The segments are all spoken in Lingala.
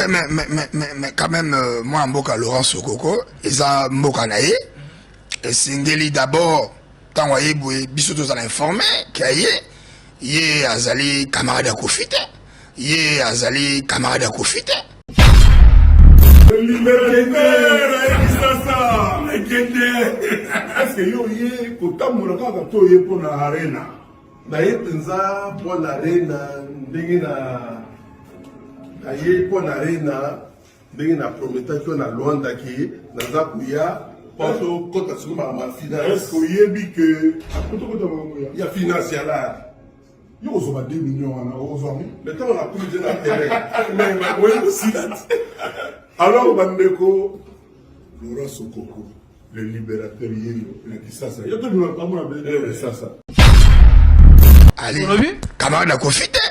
Ouais, mais quand même, moi, mboka Laurent Sokoko, eza mboka na ye, esengeli d'abord, ntango aye boye, biso tozala informé ke aye. Ye azali camarade ya Kofi te, ye azali camarade ya Kofi te. Libérateur ya Kisasa ekende. Est-ce que yo ye kotambola kaka to ye mpo na arena? Naye mpenza mpo na arena, ndenge na naye mpo na arena, ndenge na prometaki yo na Luanda ke naza koya mpo tokɔta sikoyo makambo ya finance. Est-ce que oyebi ke akotokota makambo ya ya finance ya lar? Yo kozwa ba 2 millions wana, okozwa ngo. Mais ntango nakomi te na terrain, mais oye kosila te. Alors bandeko, Laurent Sokoko le libérateur yeyo na Kisasa, yo tobima pamona na Kisasa. Ali camarade ya Kofi te.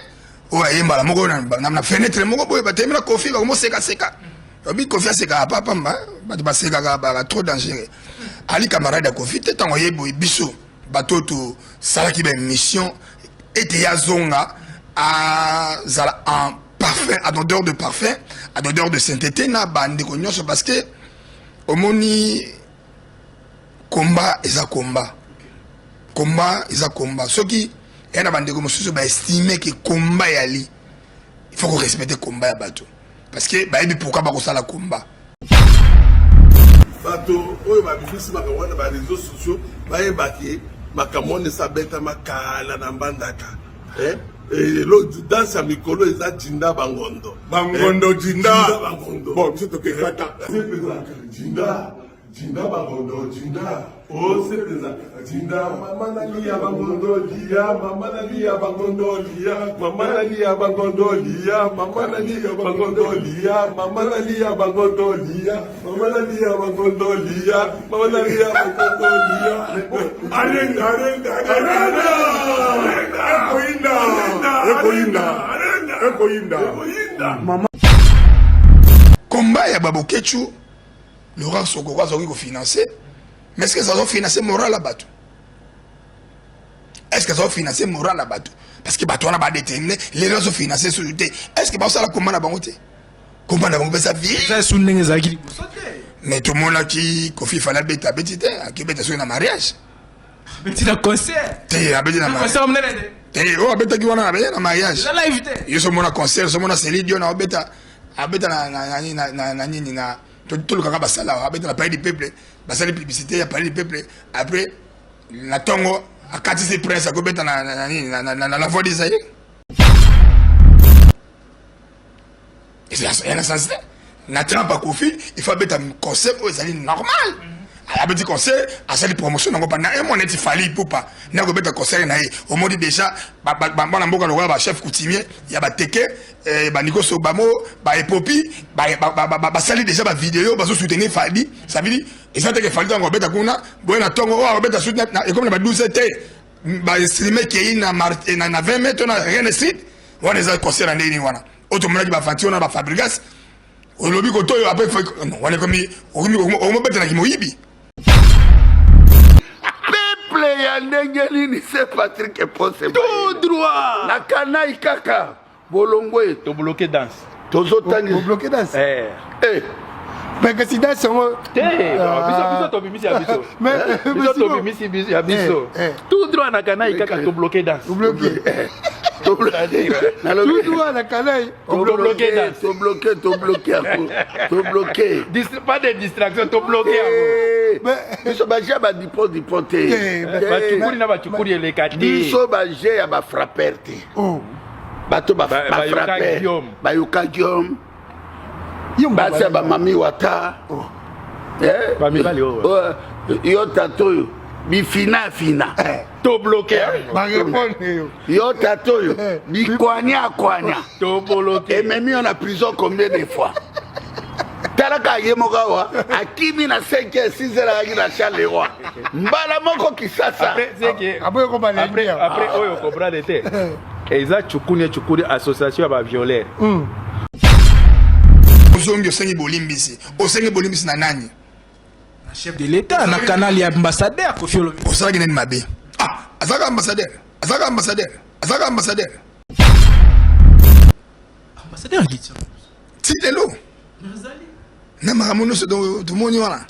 Oyo ayembala moko na fenêtre moko boye, batemi na Kofi, bakomosekaseka. Obi Kofi asekaka pa pamba, bato basekaka baka trop dangereux. Ali camarade ya Kofi te. Ntango aye boye, biso bato oyo tosalaki baémission ete ye azonga, azala en parfum, en odeur de parfum, en odeur de sainteté na bandeko nyonso, parce que omoni, komba eza komba, komba eza komba. Soki eya na bandeko mosusu baestime ke komba yali, il faut korespecte komba ya bato, parce que bayebi pourquoi bakosala komba. Bato oyo babimisi makambo wana ba réseaux sociaux, bayebaki makambo wana esabetama kala na Mbandaka. Elo danse ya mikolo eza jinda bangondo. Bangondo jinda. Bangondo. Bon, biso tokekata. Jinda jinda bangondo jinda ose mpenza jinda. Mama nalia bangondo lia, mama nalia bangondo lia, mama nalia bangondo lia, mama nalia bangondo lia, mama nalia bangondo lia, mama nalia bangondo lia, mama nalia bangondo lia. Arena, arena, arena, ekoyinda, ekoyinda, ekoyinda. Mama. Komba ya babokechu, Laurent Sokoko azalaki kofinance, mais est ce que azofinance moral ya bato? Est ce que azofinance moral ya bato? Parce que bato wana badétermine lelo azofinance susu te. Est ce que bazosala komba na bango te? Komba na bango mpesa vie. Eza su ndenge ezalaki liboso te. Mais tomonaki Kofi fallait abeta, abeti te. Akebeta soki na mariage. Abeti na concert. Te, abeti na concert monene te. Te, oyo abetaki wana, abeti na mariage. Eza live te. Yo somona concert, somona Céline Dion abeta, abeta na nini na tolukaka basala, abeta na Palais du Peuple, basali publicité ya Palais du Peuple. Après na ntongo akatisi prince, akobeta na nini, na La Voix d'Isaïe. Eza na sens te. Na Trump akofi, il faut abeta concert oyo ezali normal. Abeti concert, asali promotion nango pendant un mois, neti Fally Ipupa nde akobeta concert na ye. Omoni déjà bana mboka lokola bachef coutumier ya bateke, baniko Sobamo, baepopi, basali déjà bavideo, bazosoutenir Fally. Ça veut dire eza teke Fally ntango abeta kuna boye na ntongo oyo akobeta suti ekomi na ba 12 te, baestime kei na 20 mai to na Reine Street wana. Eza concert na ndenge nini wana oyo tomonaki bafanti wana, bafabrigas olobi koto oyo apres wana ekomi okomobetelaki moyibi. Peuple ya ndenge nini? Se Patrick Pose. Tout droit. Na kanai kaka bolongwe. Tobloke danse. Tozotangi. Obloke danse? Eh. Eh. Mais kasi danse yango te. Biso tobimisi ya biso, biso tobimisi ya biso tout droit na kanai kaka, tobloke danse. Tout droit na kanai. Tobloke danse. Tobloke, tobloke yango, tobloke. Pas de distraction, tobloke yango. Biso baje ya badipo dipo te. Bacukuri na bacukuri eleka te. Biso baje ya bafrapper te. Bato bafrapper bayoka Guillaume, basi ya bamami wata. Bamibali oyo. Yo tata oyo bifina fina. Tobloke. Yo tata oyo bikwanya kwanya. Tobloke. Ememi yo na prison combien de fois? Talaka ye moko awa akimi na 5 heures, 6 heures ayaki na Charleroi, mbala moko Kisasa. Après oyo comprendre te, eza cukuni cukuni, association ya bavioleur. Ozongi, osengi bolimbisi. Osengi bolimbisi na nani? Na chef de l'État, na canal ya ambassadeur Kofi Olomide. Osalaki nani mabe? Ah, azalaka ambassadeur, azalaka ambassadeur, azalaka ambassadeur. Ambassadeur Guy. Ti lelo na makambo nyonso tomoni wana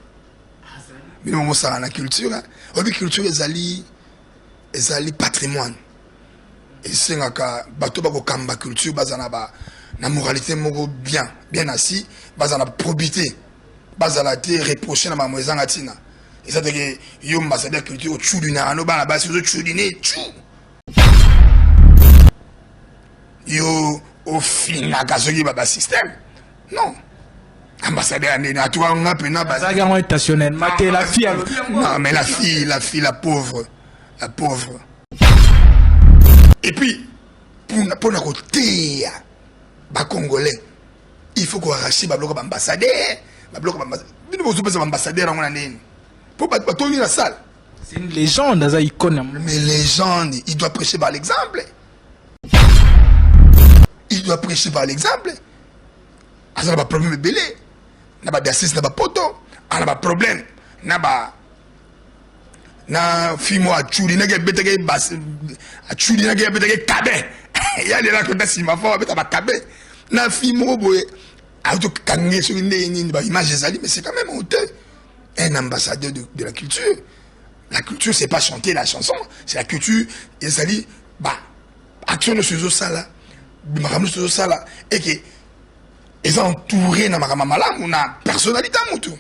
bino mosala na culture oyebi culture ezali ezali patrimoine esengaka bato bakokamba culture baza na ba na moralité moko bien bien assis baza na probité bazala te reproche na makambo ezanga ntina eza teke yo ambassadeur ya culture oculinaka no bana basi ozoculine cu yo ofingaka soki ba système non ambassadeur ya ndeni atuka nga mpena azalaki yango intentionnellement te la fille alobi yango non mais la fille la fille la pauvre la pauvre et puis mpona koteya bacongolais il faut koarrache babiloko baambassadeur babiloko bino bozopesa baambassadeur yango na ndeni mpo bato batongi na salle. C'est une légende, aza icône. Mais légende, il doit prêcher par l'exemple. Il doit prêcher par l'exemple. Aza na ba problème ebele na ba diocèse na ba poto, ana ba problème na ba na fille moko aculi ndenge ebetaki bas aculi ndenge ebetaki kabe ya lela kota nsima fo abeta bakabe na fille moko boye auti okange soki ndenge nini ba image ezali mais c'est quand même honteux. Un ambassadeur de, de la culture. La culture, c'est pas chanter la chanson, c'est la culture. Ezali, bah, action de ce sala, makambo nyonso ezosala, et que eza entouré na makambo malamu na personnalité ya mutu.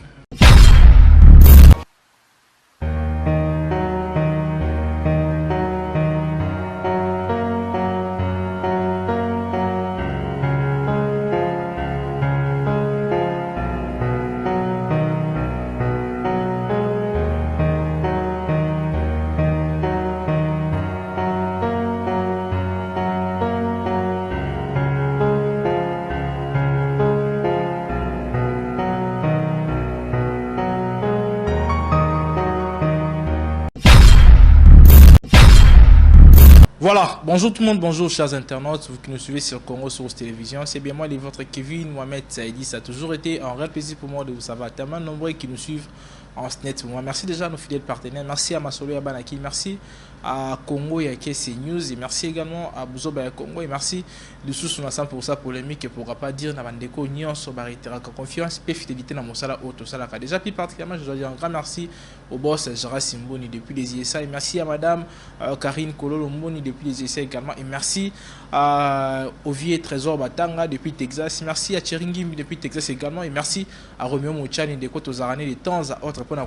Voilà, bonjour tout le monde, bonjour chers internautes, vous qui nous suivez sur Congo Source Télévision, c'est bien moi, le votre Kevin Mohamed Saïdi, ça a toujours été un réel plaisir pour moi de vous savoir tellement nombreux qui nous suivent en ce net moment. Merci déjà à nos fidèles partenaires, merci à Masolo Yabanaki, merci à Congo Yakese News et merci également à Buzoba ya Congo et merci lisusu na 100% polémique et pourquoi pas dire na bandeko nyonso ba réitéraka confiance et fidélité na mosala oyo tosalaka. Déjà plus particulièrement, je dois dire un grand merci au boss Gérard Simboni depuis les USA et merci à madame euh, Karine Kololo Mboni depuis les USA également et merci à Ovier Trésor Batanga depuis Texas, merci à Tcheringimbi depuis Texas également et merci à Romeo Mochani de Koto Zarane de temps à autre pour na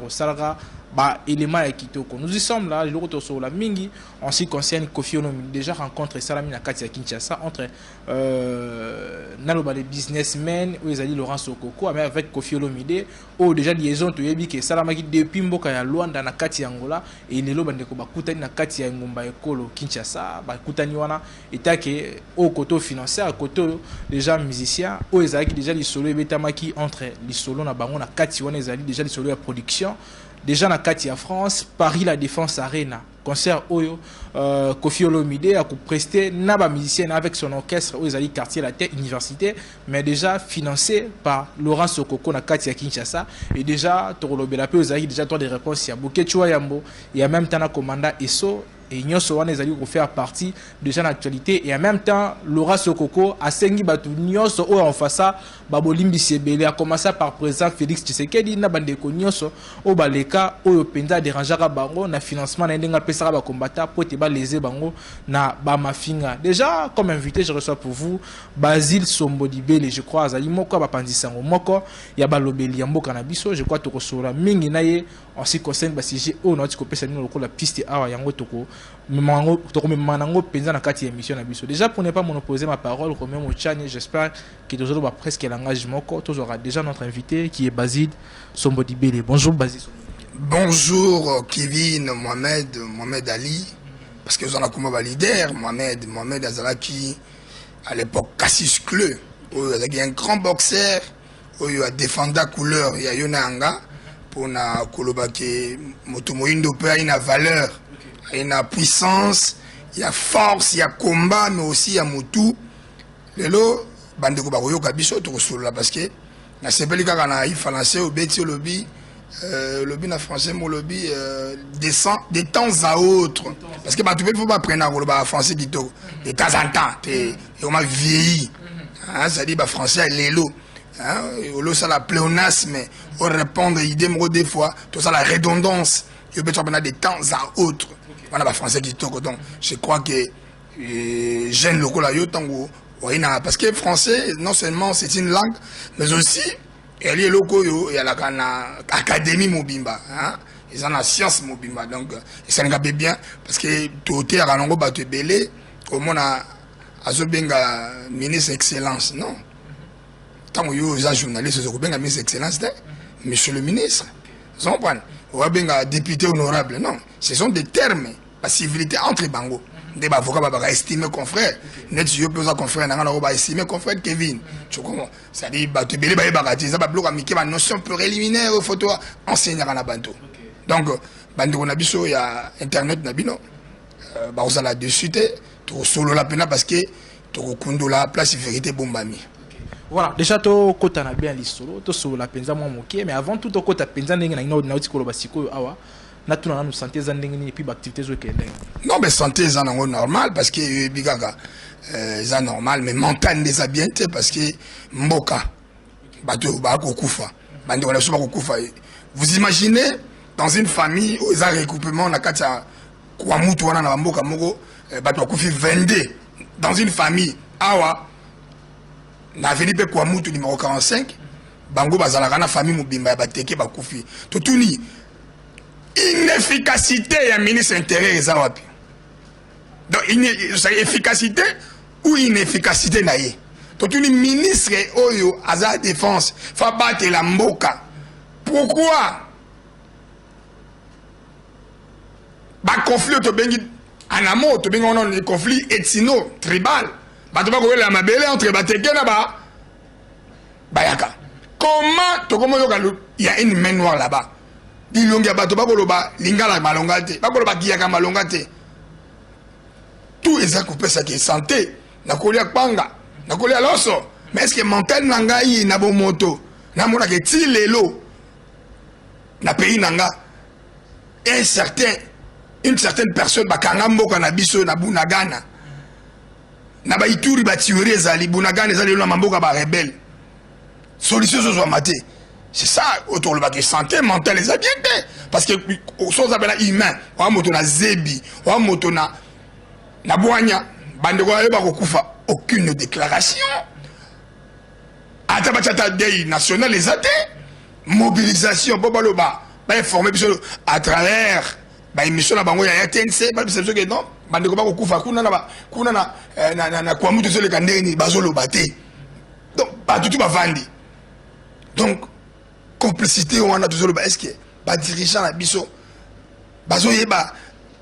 ba élément ya kitoko. Nous y sommes là, lelo tosolola mingi en ce qui concerne Koffi Olomide déjà rencontre esalami na kati ya Kinshasa entre euh, naloba les businessmen oyo ezali Laurent Sokoko mais avec Koffi Olomide oyo déjà liaison toyebi ke esalamaki depuis mboka ya Luanda na kati ya Angola et lelo bandeko bakutani na kati ya engumba ekolo Kinshasa bakutani wana etake oyo koto financier kote oyo déjà musicien oyo ezalaki déjà lisolo ebetamaki entre lisolo na bango na kati wana ezali déjà lisolo ya production déjà na kati ya France Paris la Défense Arena concert oyo euh, Koffi Olomide a prester na ba musicien avec son orchestre oyo ezali quartier latin université mais déjà financé par Laurent Sokoko na kati ya Kinshasa et déjà tokolobela pe ezalaki déjà droit de réponse ya Boketshu Yambo et en même temps na commanda Esso et nyonso wana ezali kofaire partie déjà na actualité et en même temps Laurent Sokoko asengi bato nyonso oyo en face babolimbisi ebele a commencer par président Félix Tshisekedi na bandeko nyonso oyo baleka oyo mpenza aderangeaka bango na financement na ye ndenge apesaka bacombattants po ete balese bango na bamafinga. Déjà comme invité je reçois pour vous Basile Sombo Dibele, je crois azali moko ya bapanzi sango moko ya balobeli ya mboka na biso. Je crois tokosolola mingi na ye en ce qui concerne basujet oyo nauti kopesa bino lokola piste awa, yango tokomema nango mpenza na kati ya émission na biso. Déjà pour ne pas monopoliser ma parole, Romeo Mochani, j'espère que tozoloba presque langage moko, tozwaka déjà notre invité qui est Basile Sombo Dibele. Bonjour Basile Sombo. Bonjour Kevin Mohamed, Mohamed Ali, parce que ozala kuma ba leader Mohamed, Mohamed azalaki à l'époque Cassius Clay, oyo azalaki un grand boxeur, oyo a défenda couleur ya yo na yanga mpona koloba ke moto moyindo mpe ayi na valeur, ayi na puissance, ya force, ya combat, mais aussi ya motu. Lelo bandeko bakoyoka biso tokosolola parce que nasepeli kaka na ifalanse obeti olobi olobi na français mo olobi de temps à autre parce que bato mpe fo baprena koloba français kitoko de temps en temps te ekoma vieilli. Hein, c'est-à-dire ba français ya lelo. Hein, olosala pléonasme, o répondre idée moko des fois, tosala redondance, yo beto bana de temps à autre. Wana ba français kitoko donc je crois que euh, jeune lokola yo tango oyina parce que français non seulement c'est une langue mais aussi eyali eloko oyo eyalaka na académie mobimba hein? eza na science mobimba donc esalaka mpe bien parce que toteyaka nango bato ebele omona azobenga ministre excellence non ntango yo oza journaliste oza kobenga ministre excellence te monsieur le ministre oza comprendre oabenga député honorable non ce sont des termes bacivilité entre bango nde baavocat babaka estime confrère neti yo mpe oza confrère na ngai nako baestime confrère Kevin tu comprends c'est-à-dire bato ebele bayebaka te eza babiloko ya mike banotion préliminaire oyo faut to enseignaka na bato donc bandeko na biso ya internet na bino euh, bakozala dessus te tokosolola mpena parce que tokokundola place vérité ebombami. Voilà, déjà tokota na bien lisolo, tosolola mpenza mwa moke, mais avant tout tokota mpenza ndenge na nauti koloba sikoyo awa, natuna nanu santé eza ndenge nini, puis baactivité ezokende ndenge? Non, mais santé eza nango normal parce que oyebi kaka euh, eza normal, mais mental nde eza bien te parce que mboka bato bakokufa, bandeko na biso bakokufa. Vous imaginez dans une famille oyo eza recoupement na kati ya kwa mutu wana na bamboka moko eh, bato bakufi 22 dans une famille awa na avenue mpe kwa mutu numéro 45 bango bazalaka na famille mobimba ya bateke bakufi. Totuni inefficacité ya ministre intérieur eza wapi? Donc efficacité ou inefficacité na ye, totuni ministre oyo aza défense fa batela mboka, pourquoi baconflit oyo tobengi anamo, tobengi wana ni conflit ethno tribal, bato bakowelela mabele entre bateke na ba bayaka, comment tokomoyoka ya une main noire là-bas, bilongi ya bato bakoloba lingala malonga te, bakoloba kiyaka malonga te, tout eza kopesaka santé, nakolia kpanga, nakolia loso, mais est ce que mental na ngai na bomoto namonaka eti lelo na pays na nga un certain une certaine personne bakanga mboka na biso na Bunagana na baituri, batuerie ezali Bunagana, eza lelo na mamboka barebele, solution ezozwama te. C'est ça oyo tolobaka santé mentale eza bien te parce que so oza mpena humain, oya moto na zebi, oya moto na bwanya, bandeko bayeba kokufa, aucune déclaration, ata batia ata deuil national eza te, mobilisation mpo baloba, bainforme biso à travers baémission na bango ya RTNC, balobisa biso ke non, bandeko bakokufa kuna na kuna na, eh, na, na, na Kwamutu, ezoleka ndenge nini, bazoloba te. Donc bato tu bavandi, donc complicité wana tozoloba, est ce que badirigeant na biso bazoyeba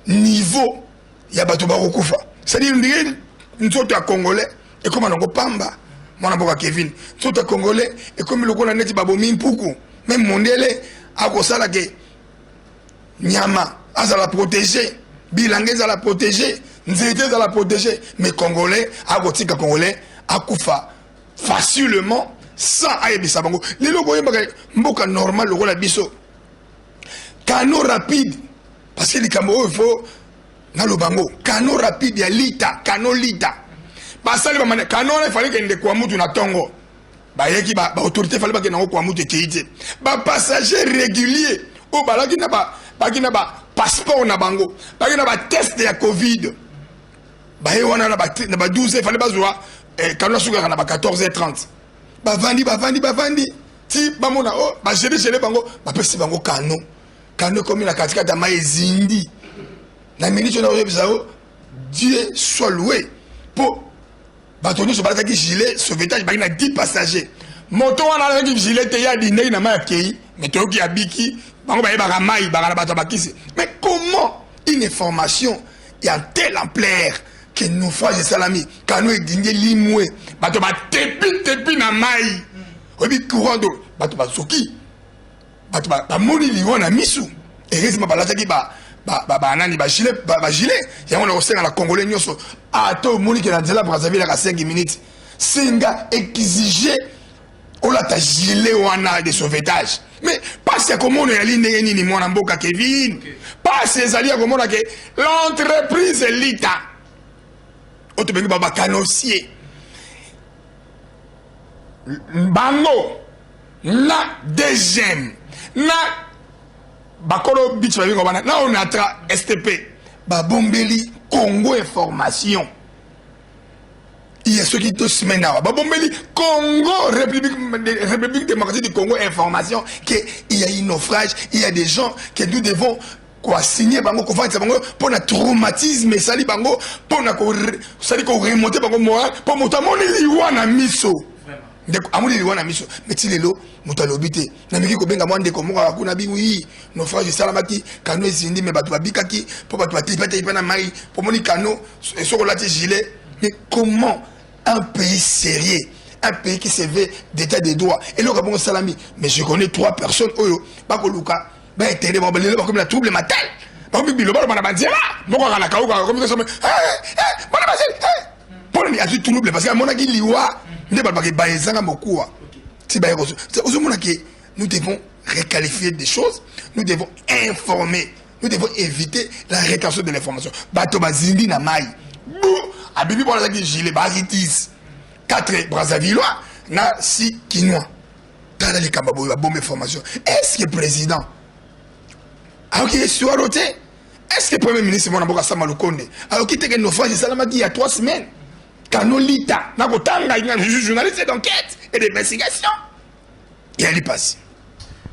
niveau ya bato bakokufa? C'est-à-dire ndenge nzoto ya congolais ekóma nango pamba, mwana mboka Kevin, nzoto ya congolais ekómi lokola neti babomi mpuku, même mondele akosala ke nyama azala protégé, bilanga ezala protégé, nzete ezala protégé, mais congolais akotika congolais akufa facilement sans ayebisa bango. Lelo koyebaka mboka normal lokola biso, canot rapide, parce que likambo oyo faut naloba ngo, canot rapide ya lita, canot lita basali bamane, canot wana efali kende kwa mutu na ntongo, bayeki baautorité efali bakende yango kwa mutu, ekei te. Bapassager régulier oyo balaki na baki na bapasseport na bango, baki na batest ya Covid, baye wana na ba 12 efali bazwa canot, asukaka na ba 14h30, bavandi bavandi bavandi ti bamona o bagele gele bango, bapesi bango canot, canot ekomi na katikati ya mai ezindi. Na minute oyo nakoyebisa yo, Dieu soit loué mpo bato nyonso balataki gilet sauvetage, baki na 10 passagers, moto wana alaki gilet te, ye adindaki na mai, akei, mais toyoki abiki. Bango bayebaka mai, baka na bato ya bakisi. Mais comment une information ya telle ampleur que naufrage esalami, canot edindi, elimwe, bato batepi tepi na mai, oyebi courant d'eau, bato bazoki, bato bamoni liwa na misu. Heureusement balataki banani, bagilet yango. Na kosenga na congolais nyonso, ata omoni ke na nzela Brazzaville aka 5 minutes, senga, exige olata gilet wana de sauvetage. Mais pasi ya komona ezali ndenge nini, mwana mboka Kevin? Pasi ezali ya komona ke l'entreprise lita oyo tobengi ba bacanotier Bango na DGM na bakolo beach babenga wana na Onatra STP babombeli Congo information. Il y a soki 2 semaines awa babombeli Congo, République démocratique du Congo information que il y a eu naufrage, il y a des gens que nous devons koassigner bango, kofandisa bango mpo na traumatisme esali bango, mpo na kosali koremonter bango moral, mpo moto amoni liwa na miso. Ndeko amoni liwa na miso, mais ti lelo moto alobi te. Nameki kobenga mwa ndeko moko akuna bi wi, naufrage esalamaki, canot ezindi, mais bato babikaki mpo bato bateipa na mai, mpo moni canot soki olati gilet. Mais comment un pays sérieux, un pays qui se veut d'état de droit, eloko bongo salami? Mais je connais trois personnes oyo bakoluka baetele bango, lelo bakomi na trouble mental, bakomi biloba loba na banzela. Moko kaka na kauka akomi kosoma bona baseli mpo nini azwi trouble, parce que amonaki liwa. Nde balobaka ebaya ezanga mokuwa ti baye. Ozomona ke nous devons requalifier des choses, nous devons informer, nous devons éviter la rétention de l'information. Bato bazindi na mai bu abibi bona azalaki gilet, baaki 10, 4 Brazzavillois na 6 Kinois. Tala likambo boye, babomba information. Est ce que président ayoki histoire te? Est ce que premier ministre, mwana mboka Sama Lukonde, ayoki te ke naufrage esalamaki il y a 3 semaines, canot Lita? Nakotanga, journaliste d'enquête et d'investigation, eyali pasi.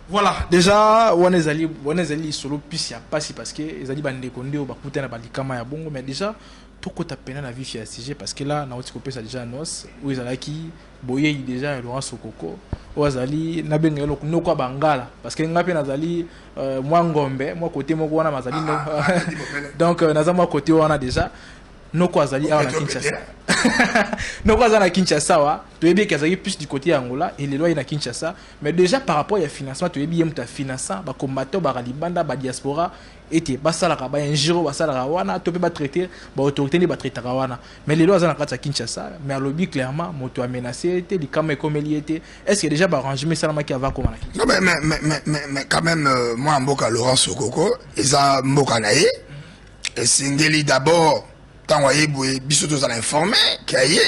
Voilà, déjà wana ezali, wana ezali lisolo pisi ya pasi, parce que ezali bandeko nde oyo bakutana balikama ya bongo. Mais déjà tokota pena na vif ya sujet, parce que là nauti kopesa déjà annonce oyo ezalaki boyei déjà ya Laurent Sokoko, oyo azali nabenga ye noko ya bangala, parce que nga mpe nazali mwa ngombe, mwa côté moko wana mazali. Donc naza mwa côté wana. Déjà noko azali awa na Kinshasa, noko aza na Kinshasa wa. Toyebi eke azalaki plus du côté ya Angola, elelo aye na Kinshasa. Mais déjà par rapport ya financement, toyebi ye moto afinança bacombattant baka libanda, badiaspora, ete basalaka bainjure oyo basalaka wana to mpe batraite baautorité nde batraitaka wana. Mais lelo aza na kati ya Kinshasa, mais alobi clairement moto amenace ye te, likama ekomeli ye te. Est ce que déjà baarrangement esalamaki avant akoma na Kinshasa? Non, mais quand même, mwana mboka Laurent Sokoko, eza mboka na ye. Esengeli d'abord ntango aye boye, biso tozala informé ke aye.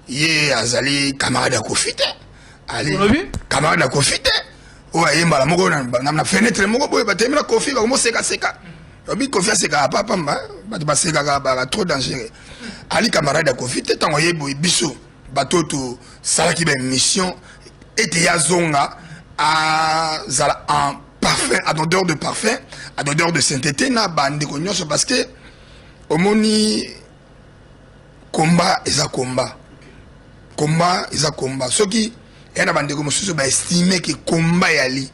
Ye azali camarade ya Kofi te, ali Olobi? Camarade ya Kofi te, oyo ayembala moko na fenêtre moko boye, batemi na Kofi, bakomosekaseka. Obi Kofi asekaka pa pamba, bato basekaka baka trop dangereux. Ali camarade ya Kofi te. Ntango aye boye, biso bato oyo tosalaki baémission ete ye azonga, azala en parfum, en odeur de parfum, en odeur de sainteté na bandeko nyonso, parce que omoni, komba eza komba, komba eza komba. Soki eya na bandeko mosusu baestime ke komba eyali,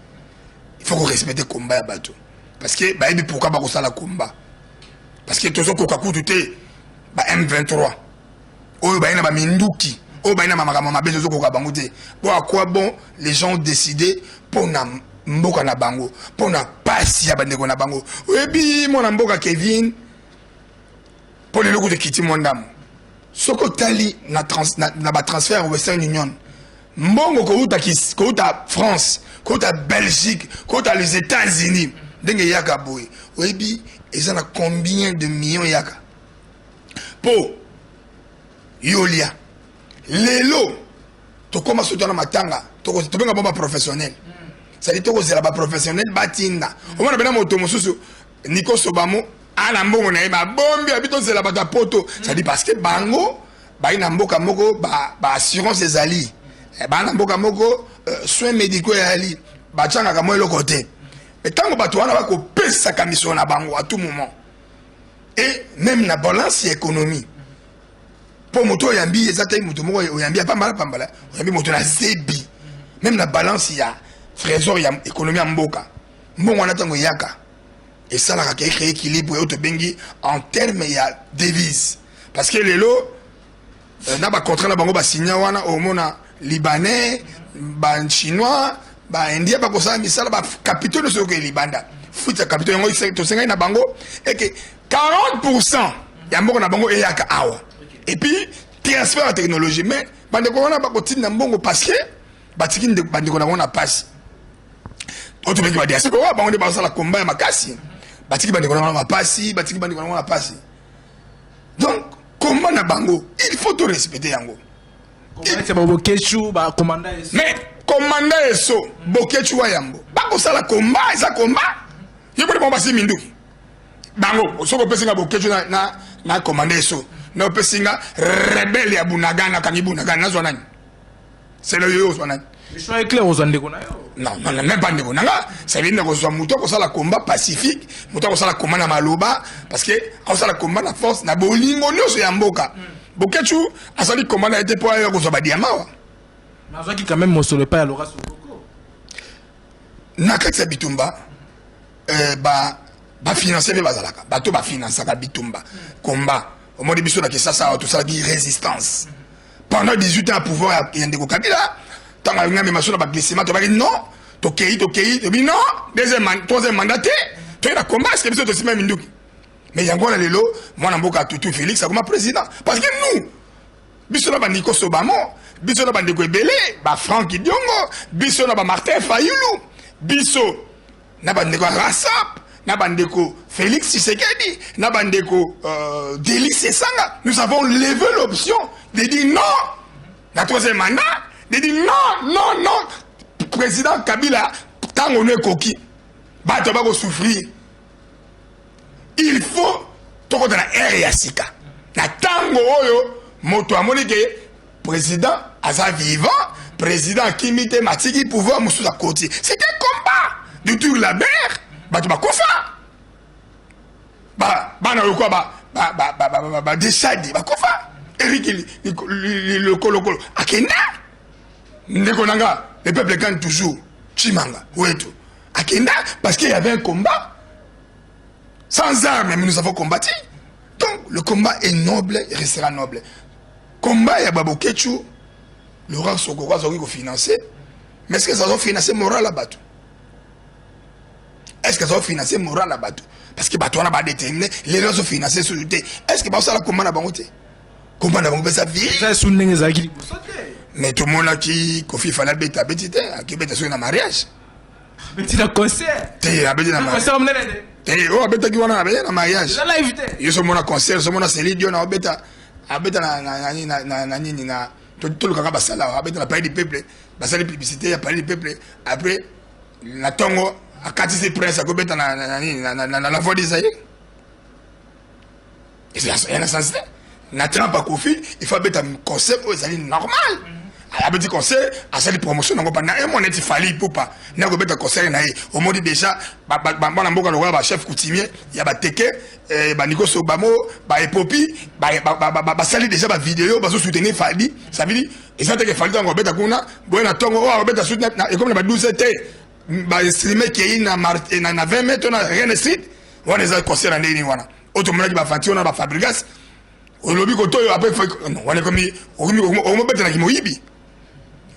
il faut korespecte komba ya bato, parce que bayebi pourquoi bakosala komba, parce que tozokoka kutu te ba M23 oyo baye na baminduki, oyo baye na makambo mabe, tozokoka bango te. Po à quoi bon? Les gens ont décidé mpo na mboka na bango, mpo na pasi ya bandeko na bango. Oyebi, mwana mboka Kevin, mpo lelo kutu ekiti mwa ndambo. Soki otali na batransfert ya Western Union, mbongo kouta France, kouta Belgique, kouta les États-Unis, ndenge eyaka boye, oyebi eza na combien de millions eyaka mpo yolia? Lelo tokóma soki wana matanga, tobenga bo baprofessionnel, c'est-à-dire tokozela baprofessionnel batinda. Omona pena moto mosusu, Niko Sobamo, ana mbongo na ye babombi, abi tozela bato ya poto, c'est-à-dire parce que bango bayi na mboka moko baassurance ezali, baa na mboka moko soins médicaux ezali, batiangaka mwa eloko te. Mais ntango bato wana bakopesaka misolo na bango à tout moment, et même na balance ya économie, mpo moto oyambi eza te moto moko oyambi ya pambala pambala, oyambi moto na zebi, même na balance ya trésor ya économie ya mboka, mbongo wana ntango eyaka esalaka ke ecréer équilibre oyo tobengi en terme ya devise, parce que lelo na bacontrat na bango basinya wana, omona Libanais, Bachinois, Baindien bakosala misala, bacapitaux nyonso oyo libanda, fuite ya capitaux. Yango tosengaki na bango eke 40 ya mboka na bango eyaka awa, et puis transfert ya technologie. Mais bandeko wana bakotinda mbongo parce que batiki bandeko na bango na pasi, oyo tobengi badiaspora. Bango nde bazosala komba ya makasi. Batiki bandeko na bango na pasi, batiki bandeko na bango na pasi. Donc komba na bango, il faut to respecter yango. Boketshu, bacommandant Eso. Mais commandant Eso, Boketshu wa yambo, bakosala combat, eza combat. Yo moni bango basi minduki. Bango soki opesi nga Boketshu na commandant Eso, na opesi nga rebelle ya Bunagana, akangi Bunagana, nazwa nani? Selo yo ozwa nani? Le choix est clair, ozwa ndeko na yo. Non, non, non, même pas ndeko na nga. Ça veut dire kozwa moto akosala combat pacifique, moto akosala combat na maloba, parce que akosala combat na force, na bolingo nyonso ya mboka. Boketshu asali combat na ye te mpo aya kozwa badiama wa. Nazwaki quand même mosolo epai ya Laurent Sokoko. Na kati ya bitumba, bafinancer mpe bazalaka bato bafinansaka bitumba, combat. Omoni biso na Kisasa awa, tosalaki résistance pendant 18 ans ya pouvoir ya ndeko Kabila. Ntango alingi amema so na baglissement, tobaki non, tokei, tokei, tobi non, deuxième, troisième mandat te, toyei na combat. Eske biso tosima minduki? Mais yango wana lelo mwana mboka tutu Félix akoma président, parce que nous, biso na bandeko Sobamo, biso na bandeko ebele, baFranck Diongo, biso na baMartin Fayulu, biso na bandeko ya Rasap, na bandeko Félix Tshisekedi, na bandeko Delly Sesanga, nous avons levé l'option de dire non na troisième mandat, de dire non, non, non. Président Kabila, ntango no ekoki, bato bakosouffrir, il faut tokota na ère ya sika. Na ntango oyo moto amoni ke président aza vivant, président akimi te, matiki pouvoir, mosusu akoti. C'était combat de tour la mer, bato bakufa, bana oyo kwa badesadi bakufa, Erik Lokolokolo akenda, ndeko na nga, le peuple gagne toujours, Chimanga Wetu akenda, parce qu'il y avait un combat sans armes, mais nous avons combattu. Donc le combat est noble et restera noble. Combat ya baBoketshu, Laurent Sokoko azwaki kofinancer, mais est ce que ça azofinancer moral ya bato? Est ce que azofinancer moral ya bato? Parce que bato wana badéterminer, lelo azofinancer susu te. Est ce que bazosala combat na bango te? Combat na bango mpe eza vie. Eza esu ndenge ezalaki liboso te. Mais tomonaki Kofi Fally abeta, abeti te, akibeta soki na mariage. Abeti na concert. Te, abeti na concert monene te. Te, oyo abetaki wana, abeti na mariage. Eza live te. Yo somona concert, somona Céline Dion abeta, abeta na nini, na tolukaka basala, abeta na Palais du Peuple, basali publicité ya Palais du Peuple. Après na ntongo akatisi prince, akobeta na nini, na La Voix d'Isaïe. Eza na sens te. Na Trump akofi, il faut abeta concert oyo ezali normal. Abeti concert, asali promotion nango pendant un mois, neti Fally Ipupa nde akobeta concert na ye. Omoni déjà bana mboka lokola bachef coutumier ya bateke, bandiko Sobamo, baepopi, basali déjà bavideo, bazosoutenir Fally. Ça veut dire eza teke Fally ntango abeta kuna boye na ntongo oyo akobeta suti ekomi na ba 12 te, baestime kei na 20 mai to na Reine Street. Wana eza concert na ndenge nini wana oyo tomonaki bafanti wana, baFabregas olobi koto oyo après wana ekomi okomobetelaki moyibi.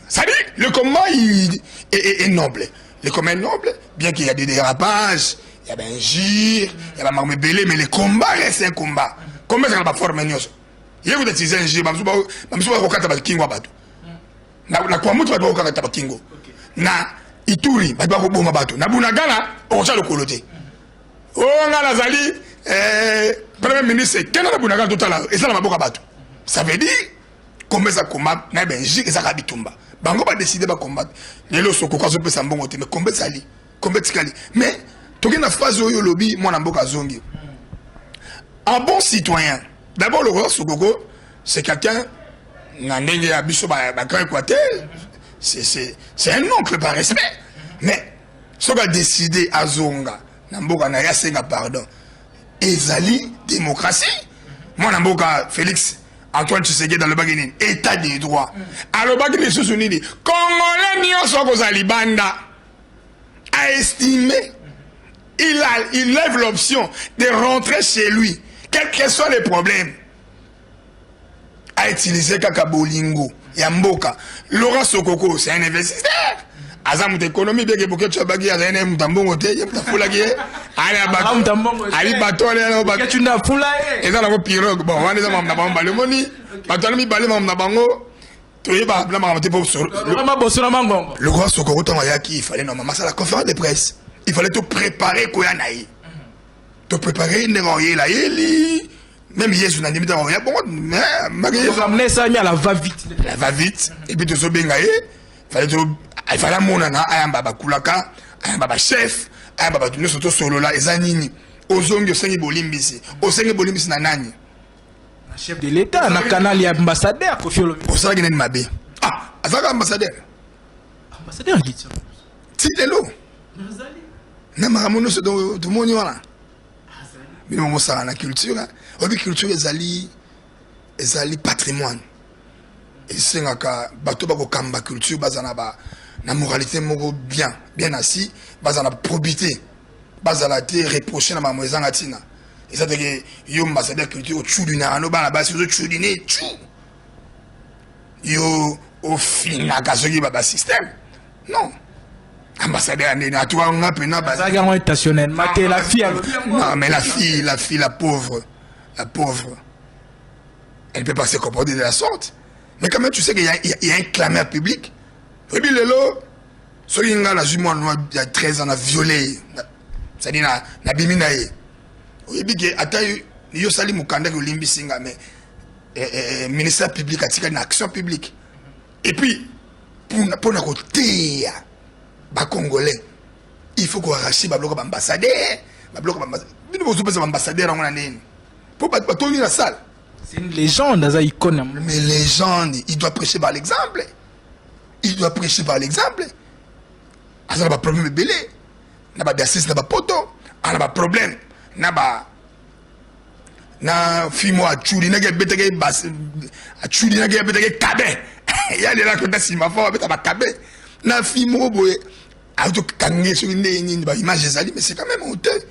C'est-à-dire, le combat il est noble. Le combat est noble, bien qu'il y a des dérapages, il y a des injures, il y a des ebele, mais le combat reste un combat. Combat, c'est la forme nyonso. Ye kuta utiliser injure, bamusu bakokata bakingo ya bato. Na Kwamutu bato bakokata bakingo. Na Ituri bato bakoboma bato. Na Bunagana okotya lokolo te. Oyo nga nazali premier ministre, kenda na Bunagana totala, eza na maboko ya bato. Ça veut dire combat eza combat na Belgique, ezaka bitumba. Bango badécider bacombattre. Lelo Sokoko azopesa mbongo te, mais combat ezali, combat etikali. Mais tokei na phase oyo olobi mwana mboka azongi en bon citoyen. D'abord, le roi Sokoko, c'est quelqu'un na ndenge ya biso bagrand Équateur, c'est un oncle par respect. Mais soki adécider azonga na mboka na ye, asenga pardon, ezali démocratie. Mwana mboka Félix Antoine Tshisekedi alobaki nini? État de droit. Alobaki lisusu nini? Congolais nyonso akozala libanda, a estimé, il lève l'option de rentrer chez lui, quels que soient les problèmes, a utilisé kaka bolingo ya mboka. Laurent Sokoko, c'est un investisseur, aza moto économie bien que Boketshu abaki azali na ye moto ya mbongo te, ye moto afulaki ye ali bato wana. Eza nango pirogue. Bon, wana eza makambo na bango mibale. Omoni bato wana mibale, makambo na bango toyeba na makambo te. Po Laurent Sokoko, ntango ayaki, il fallait normalement asala conférence de presse, il fallait to préparer koya na ye, to préparer ndenge oyela yeli. Même Yesu na ndimi ntango ya bongo, mais esalami à la va vite. La va vite. Et puis tozobenga ye, fallait to fallait amonana, ayamba bakulaka, ayamba bachef, ayamba bato nyonso, tosolola. Eza nini? Ozongi, osengi bolimbisi. Osengi bolimbisi na nani? Na chef de l'État, na canal ya ambassadeur Kofi Olomide. Osalaki nani mabe? Ah, azalaka ambassadeur. Ambassadeur Guy. Ti lelo na makambo nyonso tomoni wana, bino mosala na culture. Oyebi, culture ezali patrimoine. Esengaka bato bakokamba culture baza na ba na moralité moko bien bien assis, baza na probité, bazala te reproche na makambo ezanga ntina. Eza teke yo ambassadeur culture oculinaka no bana basi, ozoculine cu yo, ofingaka soki basystème. Non, ambassadeur ya ndeni atuka nga mpena. Azalaki yango intentionnellement te, la fille. Non, mais la fille, la pauvre, la pauvre, elle peut pas se comporter de la sorte. Mais quand même, tu sais qu'il y a un clameur public. Oyebi, lelo soki nga nazwi mwana ya 13 ans, na violé, c'est-à-dire nabimi na ye, oyebi ke ata yo osali mokandaki, olimbisi nga, mais ministère public atikali na action publique. Et puis mpona koteya bacongolais, il faut koarracher babiloko baambassadeur, babiloko bino bozopesa baambassadeur yango na ndeni mpo bato batongi na salle. C'est une légende, aza icône. Mais légende, il doit prêcher par l'exemple, il doit prêcher par l'exemple. Aza na baproblème ebele na badiocèse, na bapoto, aza na baproblème na ba na fille moko aculinaki, abetaki, aculinaki, abetaki kabe ya lela kota nsima fo abeta bakabe na fille moko boye, azokange soki ndenge nini, baimage ezali. Mais c'est quand même honteux,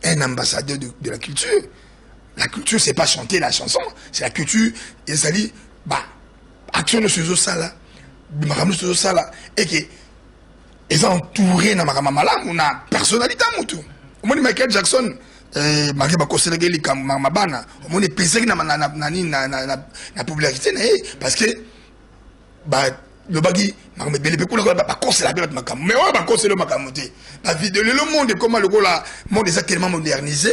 un ambassadeur de la culture. La culture, c'est pas chanter la chanson, c'est la culture. Ezali ba action nyonso ezosala, makambo nyonso ezosala eke eza entouré na makambo malamu na personnalité ya motu. Omoni Michael Jackson, malgré bakoselaki likambo mabana, omoni epesaki na nini na popularité na ye, parce que balobaki makambo ebele mpe kuna bakosela mpe bato makambo. Mais oyo bakosela oyo makambo te, bavideo. Lelo monde ekoma lokola monde eza tellement modernisé,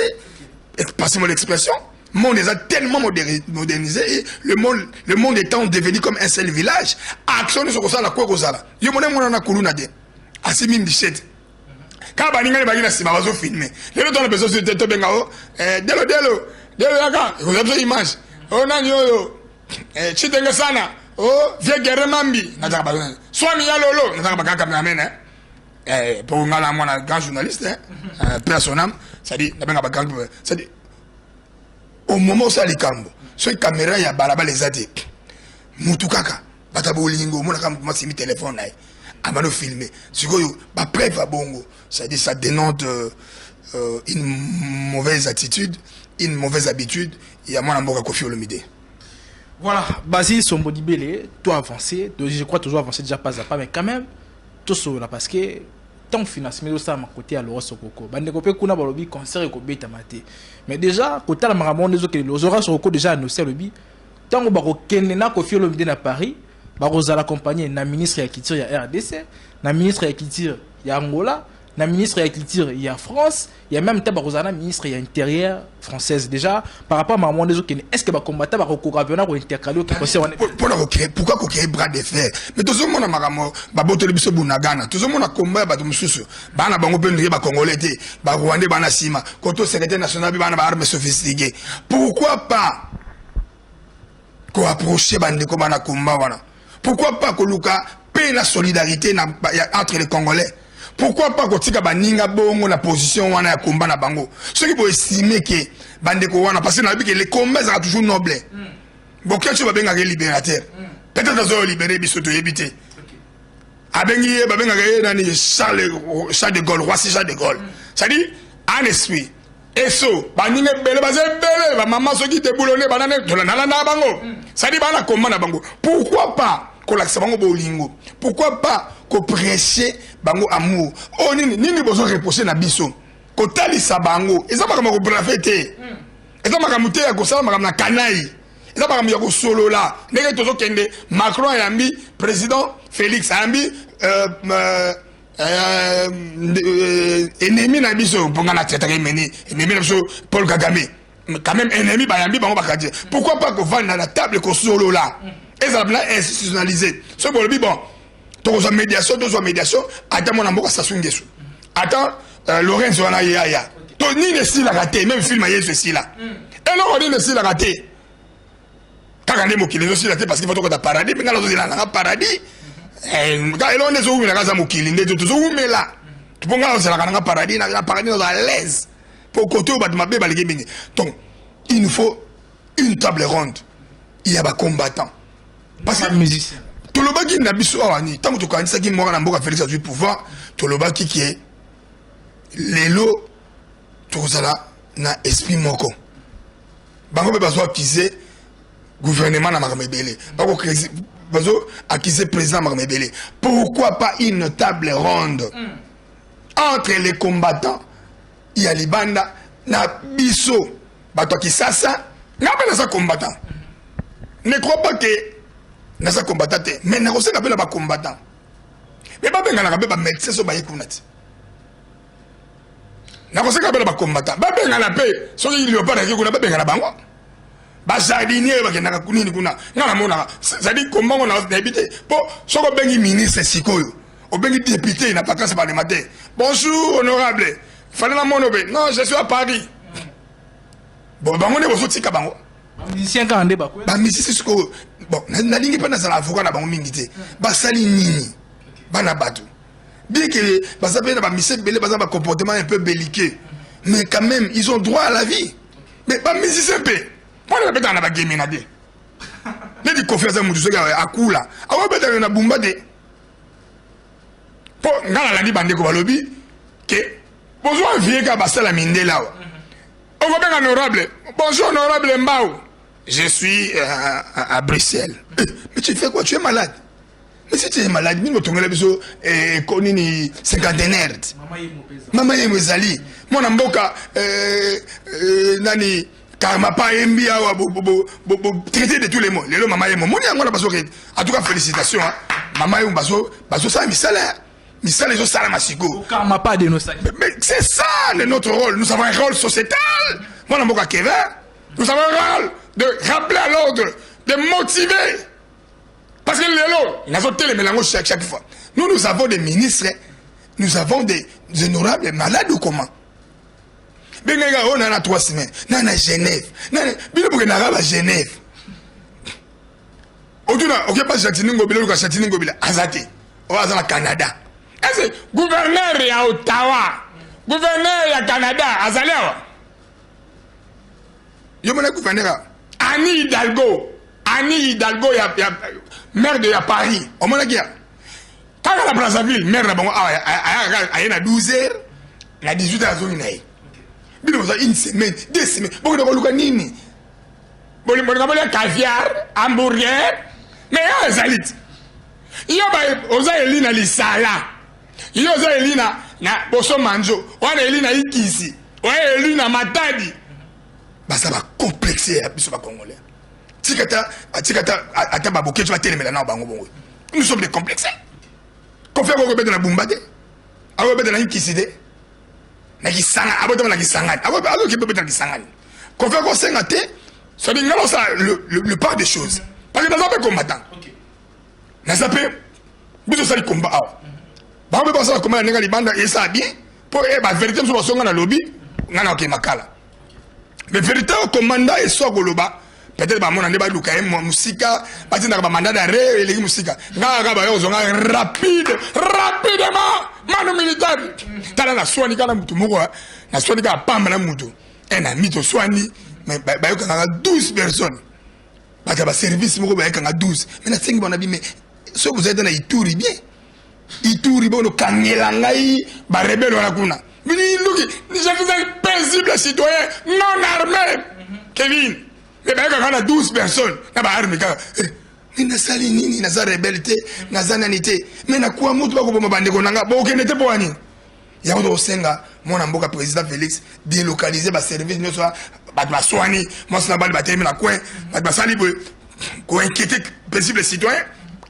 passez-moi l'expression, monde eza tellement modernisé et le monde étant devenu comme un seul village, action nyonso kosala kwe kozala yo mona mwana na kuluna te, asimi mbisete kaka, baningani baki na nsima bazofilme. Lelo tona besoin te, tobenga o delo delo delo, yaka ekozala biso image o nani oyo Chitenge sana o vie guerre mambi nazaka ba swami ya lolo, nazaka ba cameraman po nga na mwana grand journaliste, paix à son âme. C'est-à-dire nabenga ba grand, c'est-à-dire au moment osala likambo, soki caméra ya balabala eza te, mutu kaka bato ya bolingo omonaka masimi telefone na ye, abandi ofilme. Sikoyo bapreuve ya bongo, c'est-à-dire ça dénote une mauvaise attitude, une mauvaise habitude ya mwana mboka Kofi Olomide. Voilà, Basile Sombodibele, toi avancé, je crois toujours avancé déjà pas à pas, mais quand même, tout ça là, parce que tant financement ça ma côté à Laurent Sokoko. Bandeko pe kuna balobi concert ekobetama te. Mais déjà kotala makambo ndezo ke Laurent Sokoko déjà annoncé, alobi tango bakokende na Kofi Olomide na Paris, bakozala accompagné na ministre ya culture ya RDC, na ministre ya culture ya Angola, na ministre ya culture ya France, ya même temps bakozala na ministre ya intérieur française. Déjà par rapport à makambo ndezo kende, est ce que bacombattant bakokoka mpena kointercaler oke concert wana? Mpona kokee, pourquoi kokee bras de fer? Mais tozomona makambo babotoli biso Bunagana, tozomona komba ya bato mosusu, bana bango mpe ndenge bacongolais te, barwandais bana nsima koto secrétaire national mpe bana baarme sophistiqué. Pourquoi pas koapproche bandeko bana komba wana? Pourquoi pas koluka mpe na solidarité entre les Congolais? Pourquoi pas kotika baninga bongo na position wana ya komba na bango, soki boestime ke bandeko wana? Parce que nayebi ke le combat ezalaka toujours noble. Bokeso babengaka ye libérateur, peut-être azoyo libéré biso, toyebi te. Abengi ye, babengaka ye nani, Charles de Gaulle, Roissy Charles de Gaulle, c'est-à-dire un esprit eso. Baninga ebele baza ebele, bamama soki deboulone banane, nalandaka bango, c'est-à-dire bana komba na bango. Pourquoi pas kolakisa bango bolingo? Pourquoi pas koprêche bango amour? Oyo nini nini bozo reproche na biso? Kotalisa bango eza makambo ya kobraver te, eza makambo te ya kosala makambo na kanai, eza makambo ya kosolola. Ndenge tozokende, Macron ayambi président Félix, ayambi ennemi na biso, mpo nga na traitaka ennemi na biso Paul Kagame. Quand même ennemi bayambi bango bakadi. Pourquoi pas kovanda na table kosolola? Ezala mpena institutionnalisé. Soki bolobi bon, tokozwa médiation, tozwa médiation, ata mwana mboka Sassou Nguesso. Ata Lorenzo wana ye aya. To nini esilaka te, même film ya Yesu esila. Eloko nini esilaka te. Kaka nde mokili ezosila te parce que faut tokota paradis, mpe ngai nazozela nanga paradis. Eloko nde ezowumela kaka mokili nde tozowumela. Mpo ngai nazelaka nanga paradis, na paradis naza à l'aise. Po côté oyo bato mabe baleki mingi. Donc, il nous faut une table ronde. Il y a ba combattants. Parce que musicien. Tolobaki na biso awa ni ntango tokanisaki mwana na mboka Félix azwi pouvoir, tolobaki ke lelo tokozala na esprit moko. Bango mpe bazo accuser gouvernement na makambo ebele. Bako bazo accuser président na makambo ebele. Pourquoi pas une table ronde entre les combattants ya libanda na biso bato ya Kisasa? Nga mpe naza combattant. Ne crois pas que naza combattant te, mais nakosenga mpe na bacombattant me babenganaka mpe bamédecin so baye kuna ti. Nakosenga mpe na bacombattant babengana mpe soki léopard ayaki kuna, babengana bango. Bajardinier oyo bakendaka nini kuna, nga namonaka c'est-à-dire kombango nayebi te. Mpo soki obengi ministre sikoyo, obengi député na vacance parlementaire: "Bonjour honorable, fallait namona obe." "Non, je suis à Paris." Bon, bango nde bozotika bango. Bamusicien kaka nde bakwela. Bamusicien sikoyo, bon, nalingi mpe nazala avocat na bango mingi te. Basali nini bana bato? Bien que baza mpe na bamusicien ebele baza bacomportement un peu belliqueux, mais quand même ils ont droit à la vie. Mais bamusicien mpe mpona babetaka na bagemena te, neti Kofi aza mutu, soki akula akobetaka na bumba te. Mpo nga nalandi bandeko balobi ke bozwa vie kaka basala mindele awa. Okobenga honorable: "Bonjour honorable Mbao, je suis à Bruxelles." "Eh, mais tu fais quoi? Tu es malade?" Mais si tu es malade, nini otongela biso nini cinquantenaire ti? Mama yemo ezali mwana mboka nani Karmapa ayembi awa, traité de tous les mots. Lelo mama yemo moni yango na bazoke. En tout cas félicitations, hein. Mama yemo bazosala misala, misala ezosalama sikoyo. Karmapa dénonçaki. Mais c'est ça notre rôle. Nous avons un rôle sociétal, mwana mboka Kevin. Nous avons un rôle de rappeler à l'ordre, de motiver, parce que lelo nazotelemela yango chaque fois. Nous, nous avons des ministres, nous avons des honorables malades ou comment? Bengaka oyo na 3 semaines na Genève. Bino bokendaka ba Genève, otuna okepa Gentiny Ngobila, oluka Gentiny Ngobila aza te, oyo aza na Canada. Ese gouverneur ya Ottawa, gouverneur ya Canada azali awa? Yo mona gouverneur Anne Hidalgo, Anne Hidalgo ya maire de ya Paris, omonaki ya kaka na Brazzaville, maire na bango awa ayaka, aye na 12 heures, na 18 heures azongi na ye. Bino boza une semaine, 2 semaines, bokende koluka nini? Bolinga bolia caviar, hamburger, mais yo ezali ti yo oza eli na lisala, yo oza eli na bosomanzo wana, eli na ikisi oya, eli na Matadi. Baza bacomplexe ya biso bacongolais. Tika ta, tika ta, ata babokeci batelemela na bango bongo. Nous sommes des complexes. Kofi akokobeta na bumba te, akobeta na ikisi te, na Kisanga abotama, na Kisangani azoki bobeta na Kisangani. Kofi akosenga te. Soki nga nasala le part des choses, parce que naza mpe combattant, naza mpe biso osali combat awa, bango mpe basala combat na ndenge ya libanda. Esala bien mpo bavérité mosusu basonga na lobi nga na okende makala, mais vérité oyo commandant eso akoloba, peut-être bamona nde baluka ye mosika, batindaka bamandat d'arrêt eleki mosika. Nga kaka bayo kozonga rapide, rapidement, mano militaire. Tala, naswani kaka na mutu moko, naswani kaka pamba na mutu un ami, toswani, mais bayokangaka 12 personnes, bato ya baservice moko bayekanga 12. Mais nasengi bango na bi, mais soki bozali te na Ituri, bien Ituri, bono kangela ngai barebele wana kuna. Luki, je suis un paisible citoyen non armé, Kevin, mais bayekanga na 12 personnes na baarme kaka. Mais nasali nini? Naza rebelle te, naza nani te, mais nakuwa mutu bakoboma bandeko na nga, bokende te. Mpo wa nini yango? Tokosenga mwana mboka président Félix délocaliser baservice nyonso. Bato baswani, mwasi na bali batelemi na coin, bato basali boye koinquiéter paisible citoyen,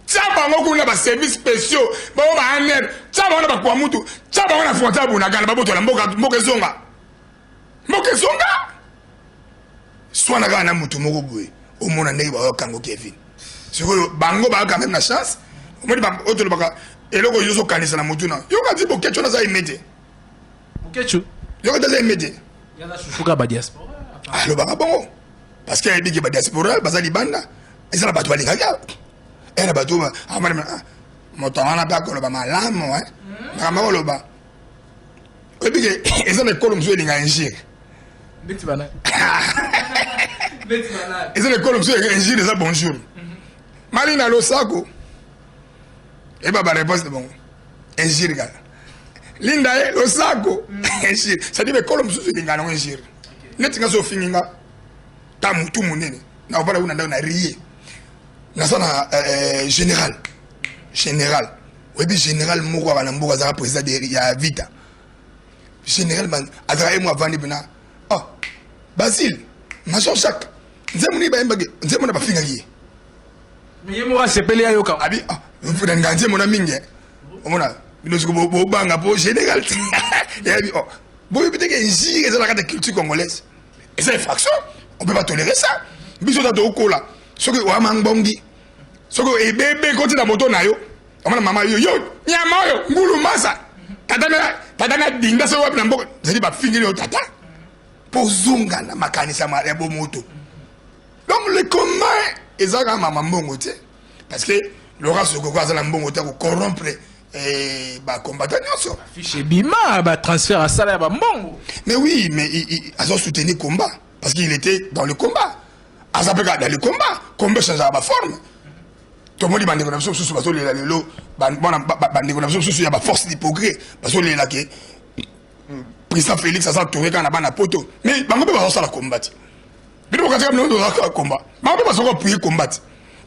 tia bango kuna baservice spéciaux, bango baANR, tia bango na bakwa mutu, tia bango na frontière Bunagana, babotola mboka, mboka ezonga, mboka ezonga. Swana kaka na motu moko boye, omona ndenge bayokango Kevin. Sikoyo bango baa quand même na chance. Omoni oyo tolobaka eloko yo ozokanisa na motu na yoka ti Boketshu naza aime te. Boketshu yoka ti aza aime te. Yaza chouchouka ba diaspora. Alobaka bongo parce que ayebi ke ba diaspora baza libanda, eza na bato balingaki e na bato moto wana mpe akoloba malamu makambo akoloba. Oyebi ke eza na ekolo mosusu elinga injure. Eza na ekolo mosusu injure eza bonjour. Malina losako eyeba ba réponse na bango injure kaka linda ye losako injure, c'est-à-dire ekolo mosusu elinga nango injure. Neti nga so ofingi nga ta motu monene na ovanda kuna ndako na rie naza na général général oyebi général moko aka na mboka azalaka président ya Vita général azalaka ye mo avandi mpena oh Basile Major Jacques nzembo nini bayembaki nzembo na bafingaki ye. Mais ye moko asepeli ayoka. Abi ah nga nzembo na mingi omona bino siko bobanga po général yabi oh boyebi te ke injure eza na kati ya culture congolaise, eza infraction, on peut pas tolérer ça. Biso ta tokola soki oyama ngbongi soki ebebe ekoti na moto na yo omona mama yo yo nyama oyo ngulu masa tata na tata na dinda soki wapi na mboka ezali bafingeli yo tata mpo ozonga na makanisa ya bomoto. Donc le combat eza kaka mama mbongo te, parce que Laurent Sokoko aza na mbongo te kocorrompre bacombattant nyonso. Fiche ebima batransfert asala ya bambongo. Mais oui, mais azo soutenir combat parce qu'il était dans le combat, aza mpe kaka dans le combat. Combat echangeaka baforme. Tomoni bandeko na biso mosusu bazolela lelo, bandeko na biso mosusu ya baforce du progrès bazolela ke président Félix aza entouré kaka na bana poto, mais bango mpe bazosala combat te. Bino bokatika bino tozalaka combat, bango mpe bazoka appuyer combat te.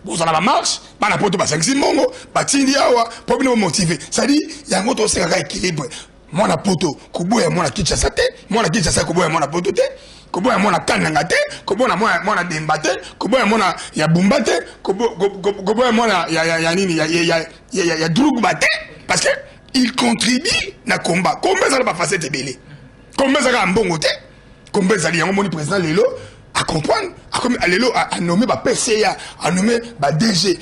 Bozala bamarche, bana poto basangisi mbongo batindi awa mpo bino bomotive. C'est-à-dire yango tosekaka équilibre. Mwana poto koboya mwana Kinshasa te, mwana Kinshasa koboya mwana poto te, koboya mwana Kananga te, koboya mwana Demba te, koboya mwana ya Bumba te, koboya mwana ya nini ya Drogba te, parce que il contribue na combat. Combat ezala bafacette ebele, combat ezalaka mbongo te, combat ezali yango. Moni président lelo acomprendre, akomi lelo anommé ba PCA, anommé ba DG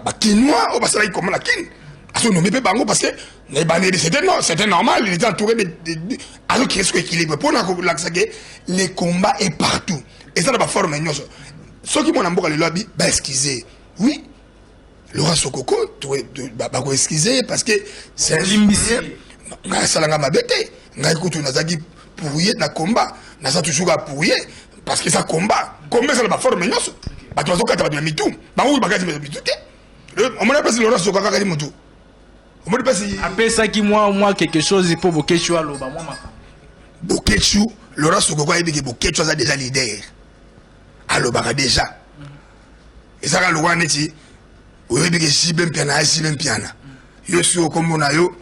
bakinois oyo basalaki combat na Kine, azonommer mpe bango parce que na ebandeli c'était non, c'était normal, il était entouré de azocréer siko équilibre mpona kolakisa ke le combat est partout, eza na baforme nyonso. Soki mwana mboka lelo abi baexcuse, oui, Laurent Sokoko bakoexcuse parce que c'est ngai asalanga mabe te. Ngai kutu nazalaki pour ye na combat, naza toujours kaka pour ye parce que eza combat. Combat eza na baforme nyonso. Bato bazokata bato ya mitu, bango bakati bato ya mitu te. Omoni mpasi Laurent Sokoko akati motu, omoni mpasi. Apesaki mwa quelque chose mpo Boketshu aloba mwa makambo. Boketshu, Laurent Sokoko ayebi ke Boketshu aza déjà leader, alobaka déjà. Ezaka lokola neti oyebi ke JB Mpiana ya JB Mpiana, yo si okombo na yo,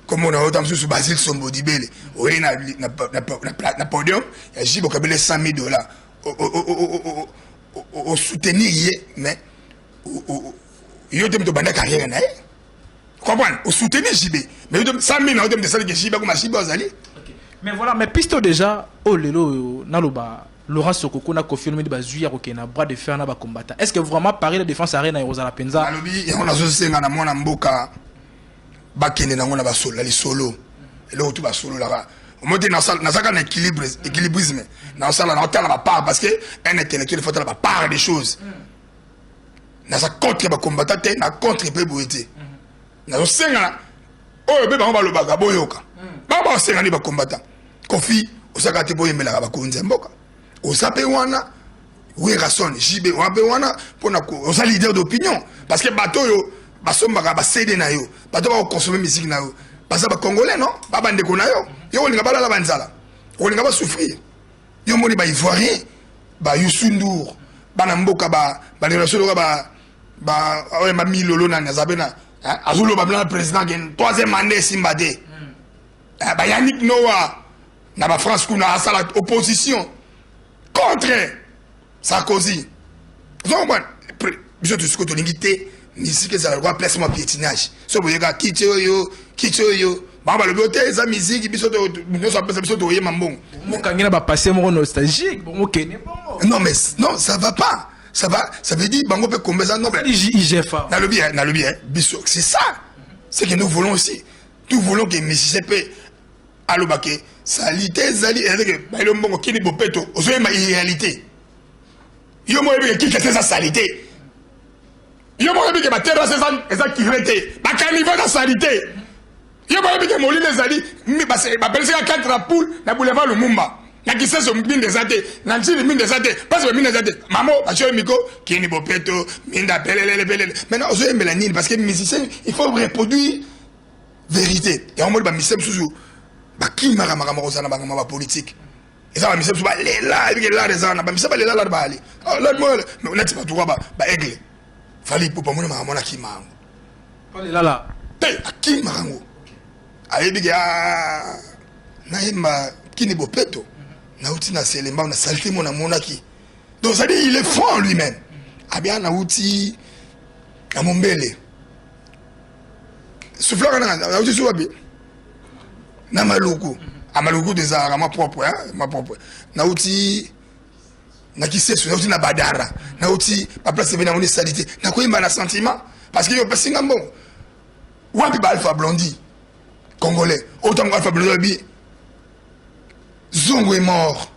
kombo na yo ta mosusu Basile Sombo Dibele, oye na podium ya JB, okabele 100 000 $, osoutenir ye, mais yo te moto obanda carrière na ye. Comprendre, osoutenir JB, mais yo te 100 000 na yo te moto esaliki JB akoma JB azali. Mais voilà, mais piste déjà oyo lelo oyo naloba Laurent Sokoko na Koffi Olomide bazwi ya kokende na bras de fer na bacombattant, est ce que vraiment Paris La Défense Arena ekozala mpenza? Nalobi yango, nazosenga na mwana mboka bakende nango na basolola lisolo, eloko tu basololaka. Omoi te nazalaka na équilibre, équilibrisme naosala, naotala bapart parce que un intellectuel, il faut tala bapart des choses. Naza contre bacombattant te, na contre mpe boye te. Nazosenga oyo mpe bango balobaka, boyoka bango baosenga nde bacombattant. Kofi osaka te, boyembelaka bakonzi ya mboka, oza mpe wana. Werrason, JB oza mpe wana mpona oza leader d'opinion parce que bato oyo basombaka baCD na yo, bato bakoconsommer musique na yo baza bacongolais, non babandeko na yo. Yo kolinga balala banzala, okolinga basouffrir? Yo moni baivoirien, baYoussou N'Dour, bana mboka bandeko na biso loka oyo bamilolo nani aza mpe na azoloba bina na président ke troisième mandat esimba te. BaYannick Noah na bafrance kuna asala opposition contre Sarkozy. Ozocomprendre, biso tosiko tolingi te misike ezala lokwa place mwa piétinage. So boyeka kiti oyo, kiti oyo. Bango balobi te eza musique, biso nyonso apesa biso toyema mbongo. Mokangi na bapasse moko nostalgique, bongo kende bongo. Non mais non, ça va pas, ça va, ça veut dire bango mpe komba eza noble. IGFA. Nalobi, nalobi biso, c'est ça c'est que nous voulons aussi, nous voulons que musicien mpe aloba ke saleté ezali ezali bayelo mbongo kini bopeto, ozoyemba irréalité. Yo moko oyebi ke Kinshasa eza saleté, yo moko oyebi ke baterrasse eza curé te, bacaniveau eza saleté, yo moko oyebi ke molili ezali, bapelisaka 4 ampoules na boulevard Lumumba. Na Kiseso minda eza te, na Njili minda eza te, mpasi baminda eza te. Mamo batio miko kini bopeto minda pelelele pelele. Maintenant ozoyembela nini? Parce que musicien, il faut reproduire vérité. Yango moni bamusicien mosusu bakimaka makambo kozala na bangambo ya bapolitique. Eza bamusicien mosusu balela, ebike lare eza wana, bamusicien balela lare baali lare mo neti bato kwa baaigle Fally Ipupa, moni makambo wana akima yango. Balelala. Te, akimaka yango, ayebi ke nayemba kini bopeto, nauti na Selemba na saleté mo namonaki. Donc c'est à dire il est franc lui-même, abia nauti na Mombele soufflaka nanga, nauti su wapi na Maluku. A Maluku ezalaka mwa propre, mwa propre. Nauti na Kisesu, nauti na Badara, nauti baplace ebe, namoni saleté, nakoyemba na sentiment parce que yo opesinga mbongo. Wapi ba Alpha Blondy congolais oyo? Ntango Alpha Blondy alobi Zongo est mort,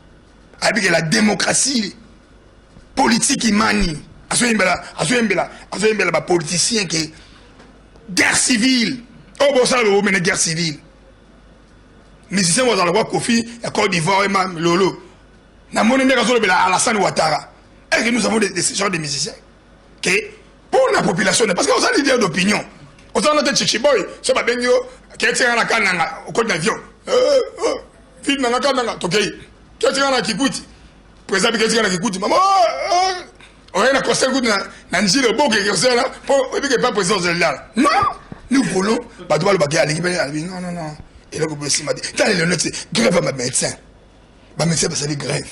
ayebi ke la démocratie politique imani, azoyembela, azoyembela, azoyembela bapoliticien ke guerre civile oyo bosala, bobomene guerre civile. Musicien ozala kwa Kofi ya Côte d'Ivoire ema lolo, namoni ndenge azolobela Alassane Ouattara. Est-ce que nous avons des, ce genre de musiciens que pour la population? Parce que oza leader d'opinion, ozala na te chichi boy so babengi yo ketikanga na Kananga, okoti na avion, ville nanga Kananga, tokei ketikanga na Kikuti, président bi ketikanga na Kikuti, mama oye na conseil kutu na Njili, oboke kosala mpo oyebike pa président ozalilala. Non, nous voulons bato balobaki alingi mpe alobi non, non, non, eloko boye esima te. Tala lelo neti grève ya bamédecin, bamédecin basali grève,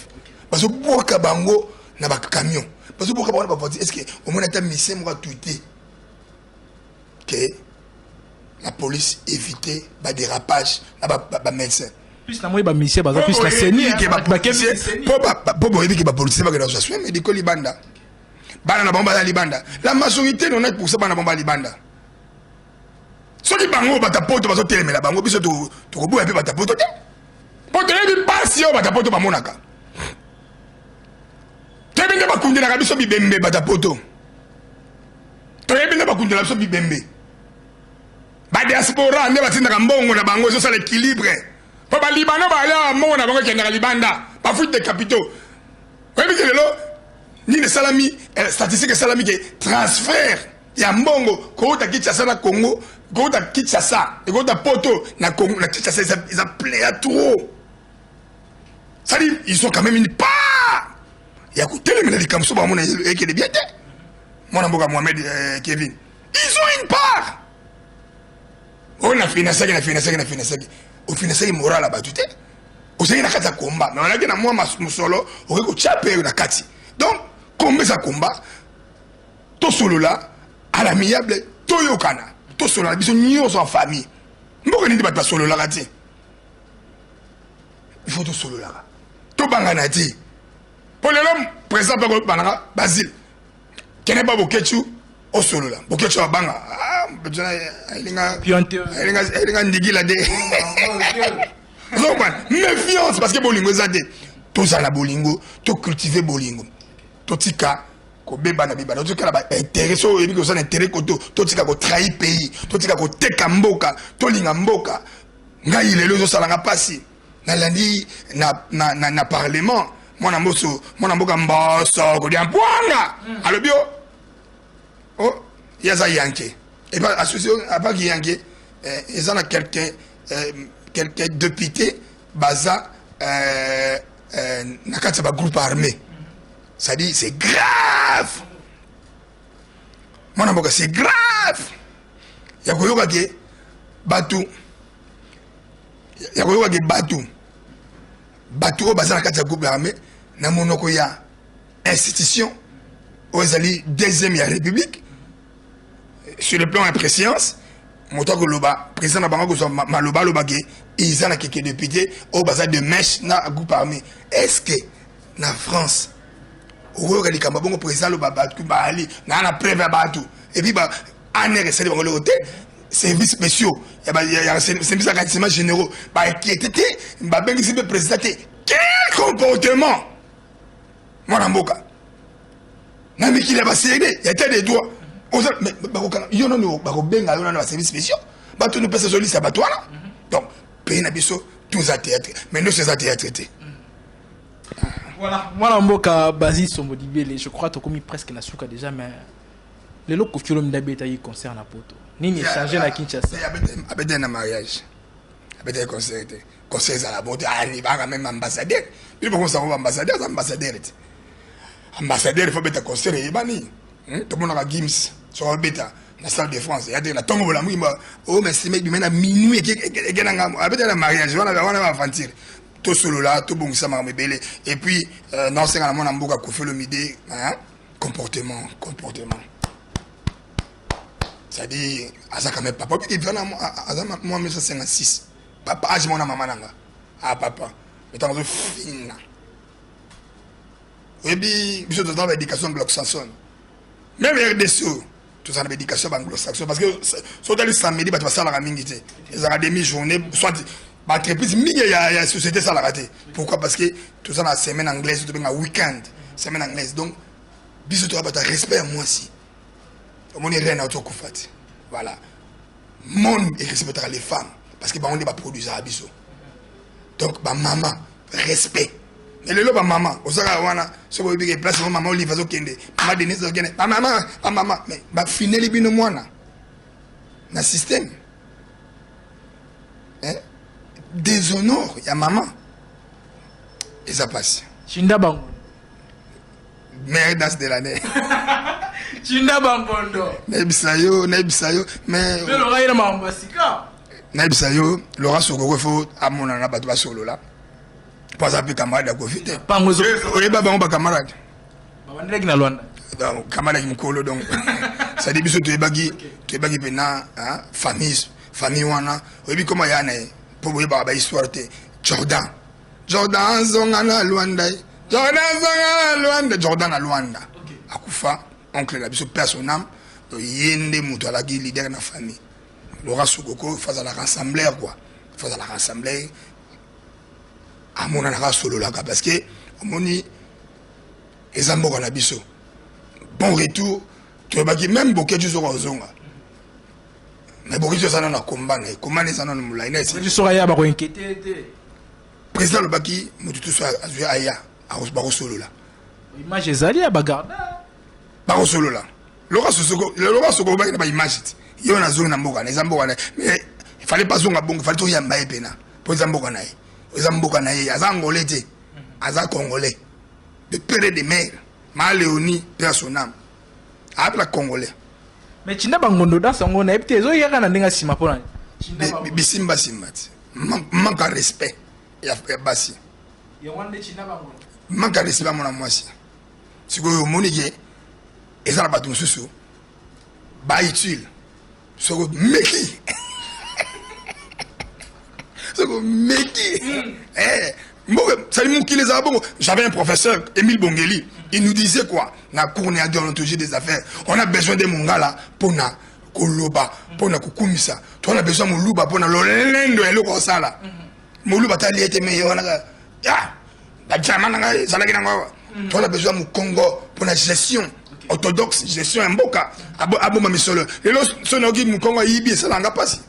bazobwaka bango na bacamion, bazobwaka bango na bavoiture. Est ce que omoni ata musicien moko atweeter que la police éviter badérapage na bamédecin? Plus namoni bamusicien baza plus na seni. Mpo boyebi ke bapoliticien bakenda kozwa soin médicaux libanda, bana na bango baza libanda, la majorité, 90 %, bana bango baza libanda. Soki bango batapoto bazotelemela bango, biso tokoboya mpe batapoto te, mpo toyebi mpasi oyo batapoto bamonaka. Toyebi nde bakundelaka biso bibembe batapoto, toyebi nde bakundela biso bibembe badiaspora, nde batindaka mbongo na bango ezosala équilibre, mpo balibano baya mbongo na bango ekendaka libanda, bafuite de capitaux. Oyebi ke lelo nini esalami? Statistique esalami ke transfert ya mbongo kouta Kinshasa na Congo, kouta Kinshasa, ekouta Poto na Congo na Kinshasa, eza plein ya trop. C'est-à-dire ils ont quand même une part ya kotelemela likambo so bamona ekende bien te. Mwana mboka Mohamed, Kevin, ils ont une part oyo na finansaki, na finansaki, na finansaki, ofinansaki moral ya bato te. Ozalaki na kati ya komba, mais olaki na mwa mosolo okoki kotia mpe na kati. Donc komba eza komba, tosolola à l'amiable, toyokana, tosolola biso nyonso en famille. Mboka nini bato basololaka te? Il faut tosololaka, tobangana te, mpo lelo président mpe kobanaka Basile kene ba Bokecu, osolola Bokecu abanga elinga ndigila te, ozomona méfiance parce que bolingo eza te. Tozala bolingo, tocultive bolingo, totika kobebana bebana, totika na baintérêt. So oyebi koza na intérêt koto, totika kotrahir pays, totika koteka mboka, tolinga mboka. Ngai lelo ezosalanga mpasi, nalandi na parlement mwana mboso, mwana mboka Mboso kodia mpwanga, alobi o oh, ye aza yanke apaki yanke, eza na quelque député baza na kati ya bagroupe armé. C'est-à-dire c'est grave, mwana mboka, c'est grave ya koyoka ke bato, ya koyoka ke bato oyo baza na kati ya groupe armé, na monoko ya institution oyo ezali deuxième ya république sur le plan ya présidence. Moto akoloba président na bango akozwa maloba aloba ke eza na keke député oyo baza de mèche na groupe armé. Est ce que na France okoyoka likambo bongo président aloba bato baali naa na preuve ya bato et puis ba ANR esali bango eloko te, service spéciaux ya service ya renseignement généraux bainquiété te, babengisi mpe président te? Quel comportement, mwana mboka? Na mikili ya basede ya état de droit, bakokanga yo nano, bakobenga yo nano baservice spéciaux, bato nopesa zolisa bato wana. Donc pays na biso tout eza théâtre, mais nyonso eza théâtre te. Voilà, mwana mboka Basile Sombo Dibele, je crois tokomi presque na suka déjà, mais lelo Koffi Olomide abetaki concert na Poto. Nini échange na Kinshasa? Abetaki na mariage, abetaki concert te. Concert ezala bo te, baka même ambassadeur, bino bokosango baambassadeur, aza ambassadeur te. Ambassadeur faut beta concert eyebani. Tomonaka Gims soki abeta na Stade de France, ya te na ntongo bolamuki o mesime ebima na minuit eke na ngambo. Abeta na mariage wana, wana baaventure. Tosolola, tobongisa makambo ebele. Et puis naosenga na mwana mboka Koffi Olomide, comportement, comportement, c'est-à-dire aza quand même papa. Obiki wana aza mwa 1956, papa age mwana mama nanga. Ah papa, ntango azofinga, oyebi biso toza na baéducation anglo-saxonne. Même RDC oyo, toza na baéducation baanglo-saxon, parce que so otali samedi, bato basalaka mingi te, ezalaka demi journée, soit baentreprise mingi ya société esalaka te. Pourquoi? Parce que toza na semaine anglaise, tobenga weekend, semaine anglaise. Donc biso toza bato ya respect ya mwasi. Omoni reine auti okufa te. Voilà, monde erespectaka les femmes parce que bango nde baproduisaka biso. Donc bamama, respect. Mais lelo bamama ozalaka wana, soki oyebi ke place mama Olive azokende, mama Denise azokende, bamama, bamama, mais bafineli bino mwana na système déshonneur ya mama, eza pasi. Chinda bango. Meilleure danse de l'année. Chinda bangondo. Nayebisa yo, nayebisa yo, mais mpe Laurent ye na makambo ya sika. Nayebisa yo, Laurent Sokoko faut amonana na bato, basolola, mpo aza mpe camarade ya Kofi te. Pango Oyeba bango bacamarade. Babandelaki na Lwanda. Donc camarade mokolo, donc c'est-à-dire biso toyebaki, toyebaki mpena famille, famille wana. Oyebi koma ya na ye, mpo boyebaka bahistoire te. Jordan, Jordan zonga na Lwanda, Jordan zonga na Lwanda, Jordan na Lwanda akufa, oncle na biso, paix à son âme. Donc ye nde moto alaki leader na famille. Laurent Sokoko faut azalaka assembleur quoi, faut azalaka assembleur, amonanaka, asololaka, parce que omoni eza mboka na biso. Bon retour. Toyebaki même Boketi soki ozonga, mais Boketi aza nano na komba na ye, komba na eza nano molai na esi. Soki aya, bakoinquiéter te. Président alobaki motu tuso azwi aya, bakosolola. Image ezali ya bagarda. Bakosolola. Loka soko obaki na baimage te. Ye wana azongi na mboka na, eza mboka na ye, mais fallait pas zonga bongo, fallait toyamba ye pena, mpo eza mboka na ye, eza mboka na ye. Aza Angolais te, aza Congolais de père et de mère. Ma Léonie, paix à son âme, apela Congolais. Mais Chinda bangondo, danse yango nayebi te, ezoyaka na ndenge ya nsima mpona Bisimbasimba te, manque ya respect ya basi. Yango nde Chinda bangondo. Manque ya respect ya mwana mwasi. Sikoyo omoni ke eza na bato mosusu bautile, soki omeki, soki omeki mboka sali mokili ezala bongo. J'avais un professeur, Émile Bongeli, il nous disait quoi na cours ya déontologie des affaires? On a besoin de Mongala mpona koloba, mpona kokumisa. To on a besoin Moluba mpona lolendo ya eloko osala. Moluba tali ete me ye wana ah badiama na ngai ezalaki nango awa. To on a besoin Mokongo mpona gestion orthodoxe, gestion ya mboka, aboma misolo. Lelo so nayoki Mokongo ayibi, esalanga mpasi.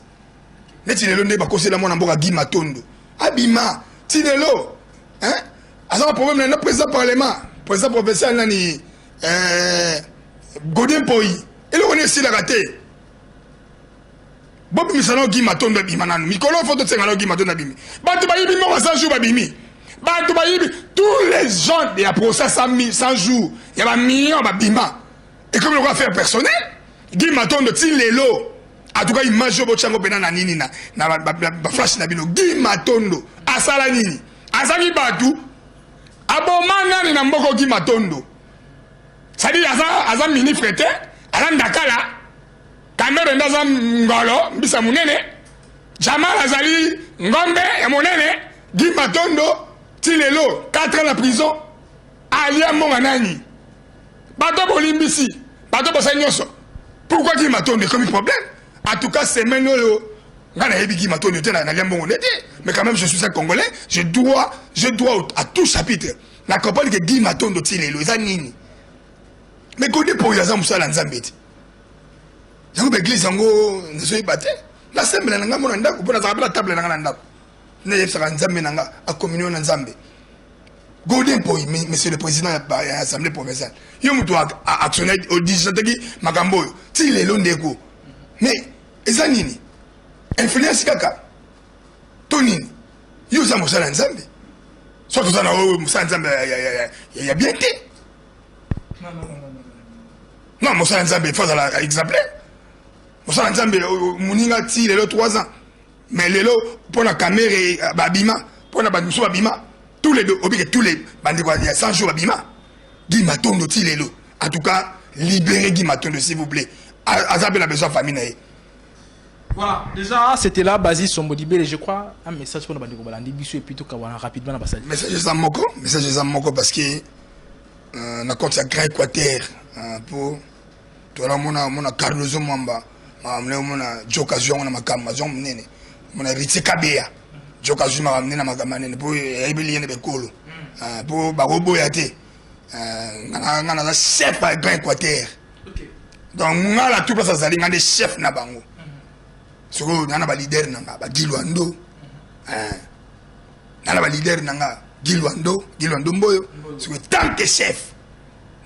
Neti lelo nde bakosela mwana mboka Guy Matondo, abima ti lelo aza na problème na président parlement, président provincial nani, Godin Mpoi. Eloko nini esilaka te? Bobimisa nao Guy Matondo, abima nanu mikolo. Faut tosenga nao Guy Matondo abimi. Bato bayibi moko 100 jours babimi, bato bayibi, tous les gens ya procès 100 jours ya bamillion babima, ekomi lokola affaire personnelle. Guy Matondo ti lelo, en tout cas image oyo botyango mpena na nini, na baflash na bino. Guy Matondo asala nini? Azangi bato aboma nani na mboka? Guy Matondo, c'est-à-dire aza ministre te, aza ndakala. Kamerhe nde aza ngolo mbisa monene, Jamal azali ngombe ya monene, Guy Matondo ti lelo 4 ans na prison alia mbongo nani? Bato bolimbisi, bato bosali nyonso. Pourquoi Guy Matondo ekomi problème? En tout cas semaine oyo nga nayebi Guy Matondo te, nalia mbongo nde te, mais quand même je suis un Congolais, je dois je dois à tout chapitre. Na comprendre que Guy Matondo ti lelo eza nini? Mais Gode Poyo aza mosala Nzambe te. Yango ba église yango nazoyeba te. Nasembela na ngai mona ndako mpo nazalaka mpe na table na ngai na ndako. Nayebisaka Nzambe na ngai a communion na Nzambe. Gode Mpoyi, monsieur le président ya assemblée provinciale, yo moto actionnaire odigisataki makambo oyo ti lelo ndeko. Mais eza nini? Influence kaka to nini? Yo oza mosala ya Nzambe, soit oza na oyo mosala ya Nzambe ya bien te. Non, mosala ya Nzambe il faut azala exemplaire. Mosala ya Nzambe moninga ti lelo 3 ans, mais lelo mpona Kamerhe babima, mpona bato mosusu babima, tous les deux obike, tous les bandeko ya 100 jours babima. Guy Matondo ti lelo, en tout cas libérez Guy Matondo, s'il vous plaît. Aza mpe na besoin famille na ye. Voilà, déjà c'était là Basile Sombodibele, je crois un message pour bandeko balandi biso et puis tout kawana rapidement na basali. Message eza moko, message eza moko parce que na compte ya Grand Équateur po tola mona mona Cardozo Mwamba, makambo omona Joka Zwango na makambo azwango monene, mona Héritier Kabeya Joka zwi makambo nene na makambo manene po ayebeli ye na bekolo po bakoboya te. Nga naza chef ya Grand Équateur, donc nga na tout place azali, nga nde chef na bango. Sikoyo nga na baleader na nga bagilwando, nga na baleader na nga Gilwando, Gilwando Mboyo. Sikoyo tant que chef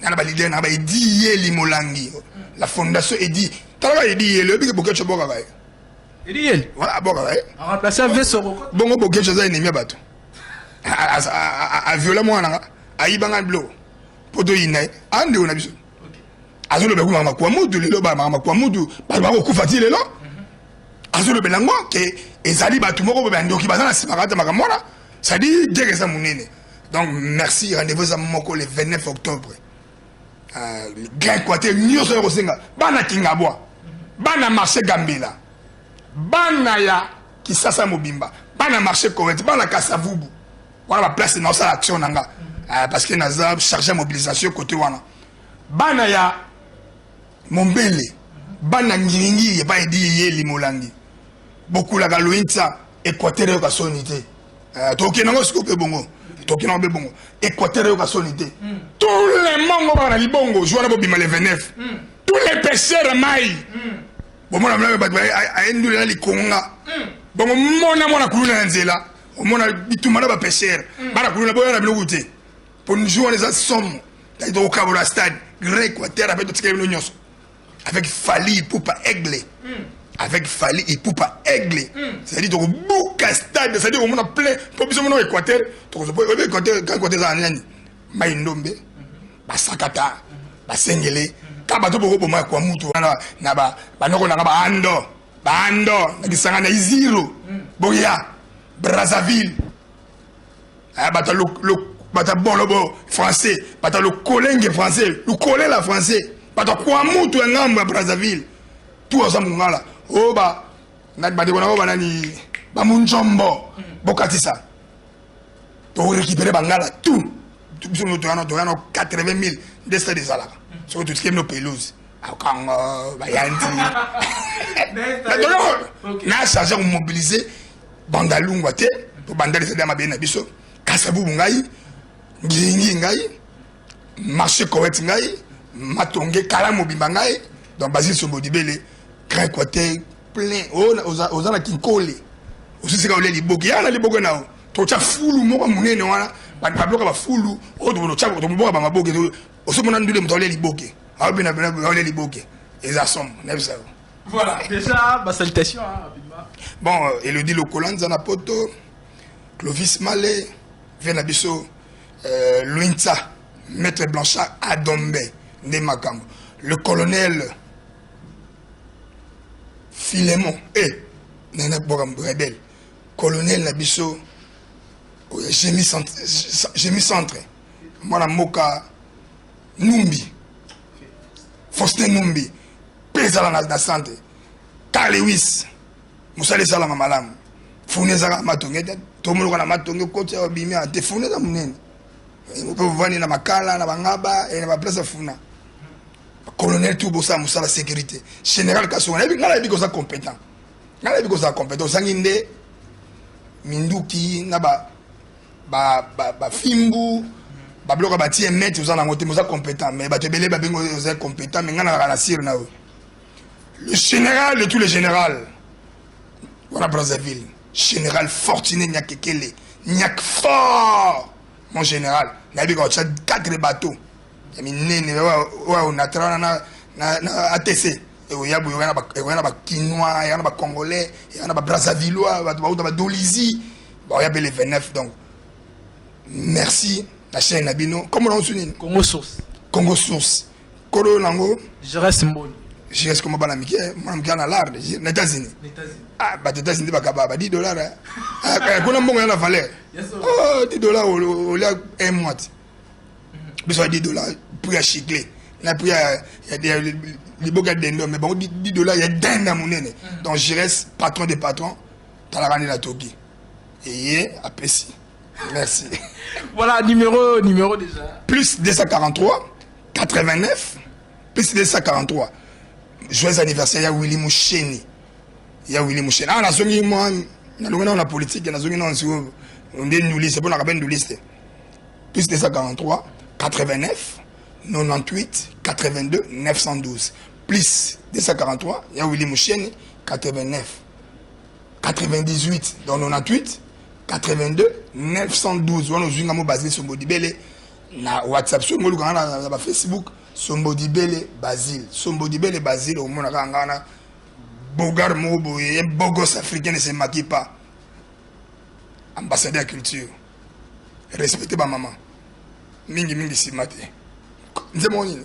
nga na baleader na nga baedi Yeli Molangi, la fondation Edi. Talaka Edi Yeli, oyebiki Bokeco bokaka ye. Edi Yeli. Voilà, abokaka ye. Remplacer avec Soro. Bongo Bokeco aza ennemi ya bato, aviola mwana nanga, ayibanga biloko mpo toyina ye. Andeko na biso azolobela kuna makambo ya mutu lelo, makambo ya mutu, bato bakokufa ti lelo. Azolobela yango ke ezali bato moko boye bandoki baza na nsima kata makambo wana, c'est-à-dire guerre eza monene. Donc merci, rendez-vous eza moko le 29 octobre, Grand Équateur nyonso ya kosenga bana Kingabwa, bana marché Gambela, bana ya Kisasa mobimba, bana marché Koweït, bana Kasavubu wana, baplace naosala action na nga parce que naza chargé ya mobilisation côté wana, bana ya Mombele, bana Ngiringiri epai Edi Yeli Molangi, bokulaka Loinsa, Équateur eyoka soni te. Tokende yango sikoyo mpe bongo, tokende yango mpe bongo, Équateur eyoka soni te. Tous les mongo baka na libongo jour wana, bobima le 29. Tous les pêcheurs mai bomona mona bato ayenduli na likonga bongo, mona mwana kuluna na nzela, omona bitumba na bapêcheur bana kuluna, boya na biloko te po jour wana eza somo. Tokokabola stade Grand Équateur ape, totikali bino nyonso avec Fally Ipupa Aigle, avec Fally Ipupa Aigle. C'est-à-dire tokobuka stade, c'est-à-dire komona plein mpo biso mona Équateur, oyebi Équateur, Grand Équateur eza nani? Mai Ndombe, basakata, basengele ka bato bokoboma kwa mutu wana na banoko nanga baando baando na Kisanga na Iziro, boya Brazzaville, bato bato ya Bolobo français, bato ya Lokolenge français, Lukolela français, bato ya kwa mutu ya ngambo ya Brazzaville, tu aza mongala oyo bandeko na oyo banani bamunjombo, bokatisa torécupérer bangala tout. Biso toyana toyana 80 000 nde stade ezalaka. Soki totikeli bino pelouse, akanga bayandi na charge ya komobiliser Bandalungwa te, po Bandala ezali ya mabele na biso. Kasavubu ngai, Ngiringi ngai, marché Koweït ngai, Matonge kala mobimba ngai. Donc Basile Sombodibele, Grand Équateur plein. Oza na Kinkole, osisika olia liboke, yaka na liboke na yo, totya fulu moko monene wana, babiloko bafulu oyo toboka bamaboke. Osomona ndule moto aolia liboke, aobina aolia liboke, eza somo, nayebisa yo. Voilà, déjà, bah, salutations, hein, rapidement. Bon, Elodie Lokolanza na poto, Clovis Malé, vie na biso, Luinza, Maître Blanchard Adombe, nde makambo. Le colonel Philemon, eh, nana boka rebelle, colonel na biso, Gémi Centre, mwana mboka Numbi, Faustin Numbi, ezala na, na sante. Carl Lewis, mosala esalama malamu. Funa ezaka matonge te, tomoloka na matonge okoti awa obimi awa te, funa eza monene. Mpe ovandi na makala na bangaba na baplace ya funa. Colonel tout bosala mosala sécurité. Général Kasongo, nayebi ngai nayebi koza compétent. Ngai nayebi kozala compétent, ozangi nde minduki na ba ba ba, ba fimbu ba biloko ba tie mètre oza nango te, mais oza compétent. Mais bato ebele babengi oza compétent, mais ngai nazalaka na sire na yo. Le général de tous les généraux wana Brazzaville, général Fortuné Nyakekele, Nyak fort mon général, nayebi ka otya 4 bateaux ya minene oyo onatra wana na, na, na ATC ekoya boye, ekoya na bakinois, eya na bacongolais, eya na babrazzavillois, bato bauta badolizi baoya mpe le 29. Donc merci na chaîne na bino. Kombo nango su nini? Congo Source. Congo Source. Kolo nango? Jerès Mboni. Jerès koma bana mike, mwana mike na larde na États-Unis. Ah, bato États-Unis nde bakaba ba 10 $. Ah, kuna mbongo ya na valeur. Oh, 10 $ olia un mois ti. Biso ya 10 $, prix ya chicle na prix ya liboka ya dendo, mais bango 10 $ ya dinde ya monene. Donc Jerès, patron des patrons, talaka nde na toki eye apesi merci. Voilà, numéro déjà. Plus 243 89, plus 243. Joyeux anniversaire ya Willy Musheni, ya Willy Musheni. Ah, nazongi mwa nalongi nao na politique, nazongi nao sikoyo nde nduliste mpo nakabe nduliste. Plus 243 89 98 82 912. Plus 243 ya Willy Musheni, 89 98, donc 98 82 912. Wana ozwi nga mo Basile Sombodibele na WhatsApp. Soki ngolukanga na bafacebook, Sombodibele Basile, Sombodibele Basile, omona kaka nga wana. Bogar moko boye, beau gosse africain ne se maquille pas, ambassadeur ya culture, respecte bamama mingi mingi. Nsima te, nzembo nini?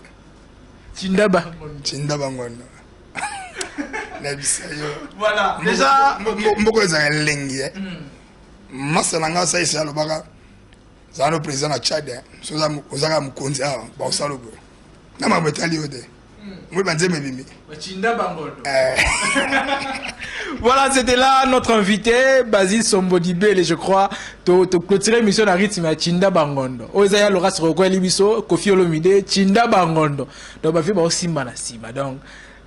Tinda bango. Tinda bango, nayebisa yo. Voilà, déjà. Mboka ezala elengi. Masa na ngai asalisa, alobaka zala no président na Tchad. So ozaka mokonzi awa, baosala boye na makambo etali yo te. Moi banzembo ebimi. Tinda bango. Voilà, c'était là notre invité, Basile Sombodibele, je crois. To, to clôturer émission na rythme ya Tinda Bangondo. Oyo ya Laura Sokoko Libiso, Kofi Olomide, Tinda Bangondo. Donc, ba fi ba simba na simba. Donc,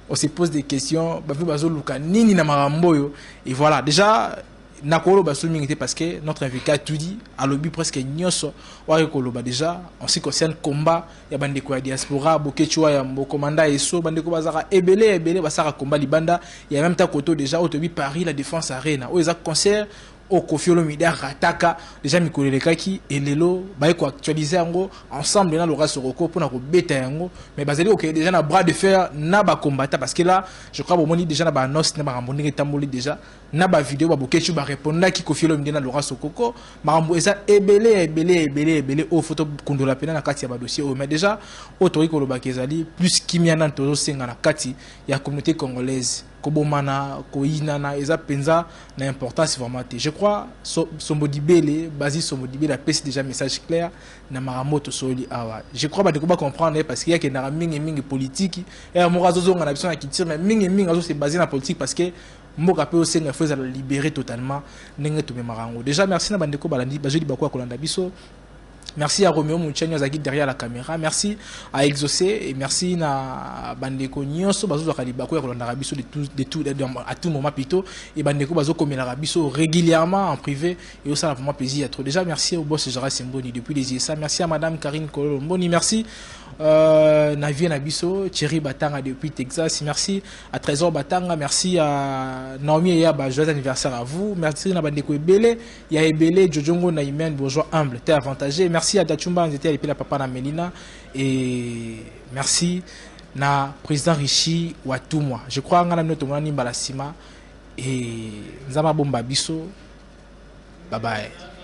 on se pose des questions, ba fi bazo luka nini na makambo oyo. Et voilà, déjà, nakoloba so mingi te parce que notre invité a tout dit, alobi presque nyonso oyo koloba déjà en ce qui concerne combat ya bandeko ya diaspora. Boketshu ya mbokomanda eso bandeko bazaka ebele ebele basaka combat libanda ya même temps koto. Déjà oyo toyebi, Paris La Défense Arena, oyo eza concert oyo Kofi Olomide arataka déjà mikolo elekaki. Elelo baye koactualiser yango ensemble na Laura Soroko mpona kobeta yango, mais bazali kokende déjà na bras de fer na bacombattant, parce que là, je crois, bomoni déjà na baannonce na makambo ndenge etamboli déjà na bavideo, baboketshu barépondaki Kofi Olomide na Laura Sokoko. Makambo eza ebele ya ebele ya ebele ya ebele oyo fo tokundola mpena na kati ya badossier oyo. Mais déjà, oyo tokoki kolobaka ezali plus kimia nani tozosenga na kati ya communauté congolaise. Kobomana, koyinana eza mpenza na importance vraiment te. Je crois so, Sombodibele, Basile Sombodibele apesi déjà message clair na makambo tosoli awa. Je crois bandeko bacomprendre, parce que yakendaka mingimingi politique ere moko, azozonga na biso na culture, mais mingimingi azose base na politique, parce que mboka mpe osenga fo ezala libéré totalement ndenge tomemaka yango déjà. Merci na bandeko balandi, bazwi libaku ya kolanda biso. Merci à Roméo Mouchani azalaki derrière la caméra. Merci à Exaucé et merci na bandeko nyonso bazozwaka libaku ya kolandaka biso de tout, à tout moment plutôt, et bandeko bazokomelaka biso régulièrement en privé et ça vraiment plaisir à trop. Déjà, merci au boss Gérard Semboni depuis les USA. Merci à madame Karine Kololo Mboni. Merci Navier Nabiso, Thierry Batanga depuis Texas. Merci à Trésor Batanga. Merci à Naomi Eyaba. Joyeux anniversaire à vous. Merci na bandeko ebele. Ya ebele, Jojongo Naimen, bourgeois humble, t'es avantagé. Merci à Dachumba Nzete, et puis la papa na Melina. Et merci na président Richi Watumwa. Je crois ngana mnoto mwana mbala sima et Nzama bomba biso. Bye bye.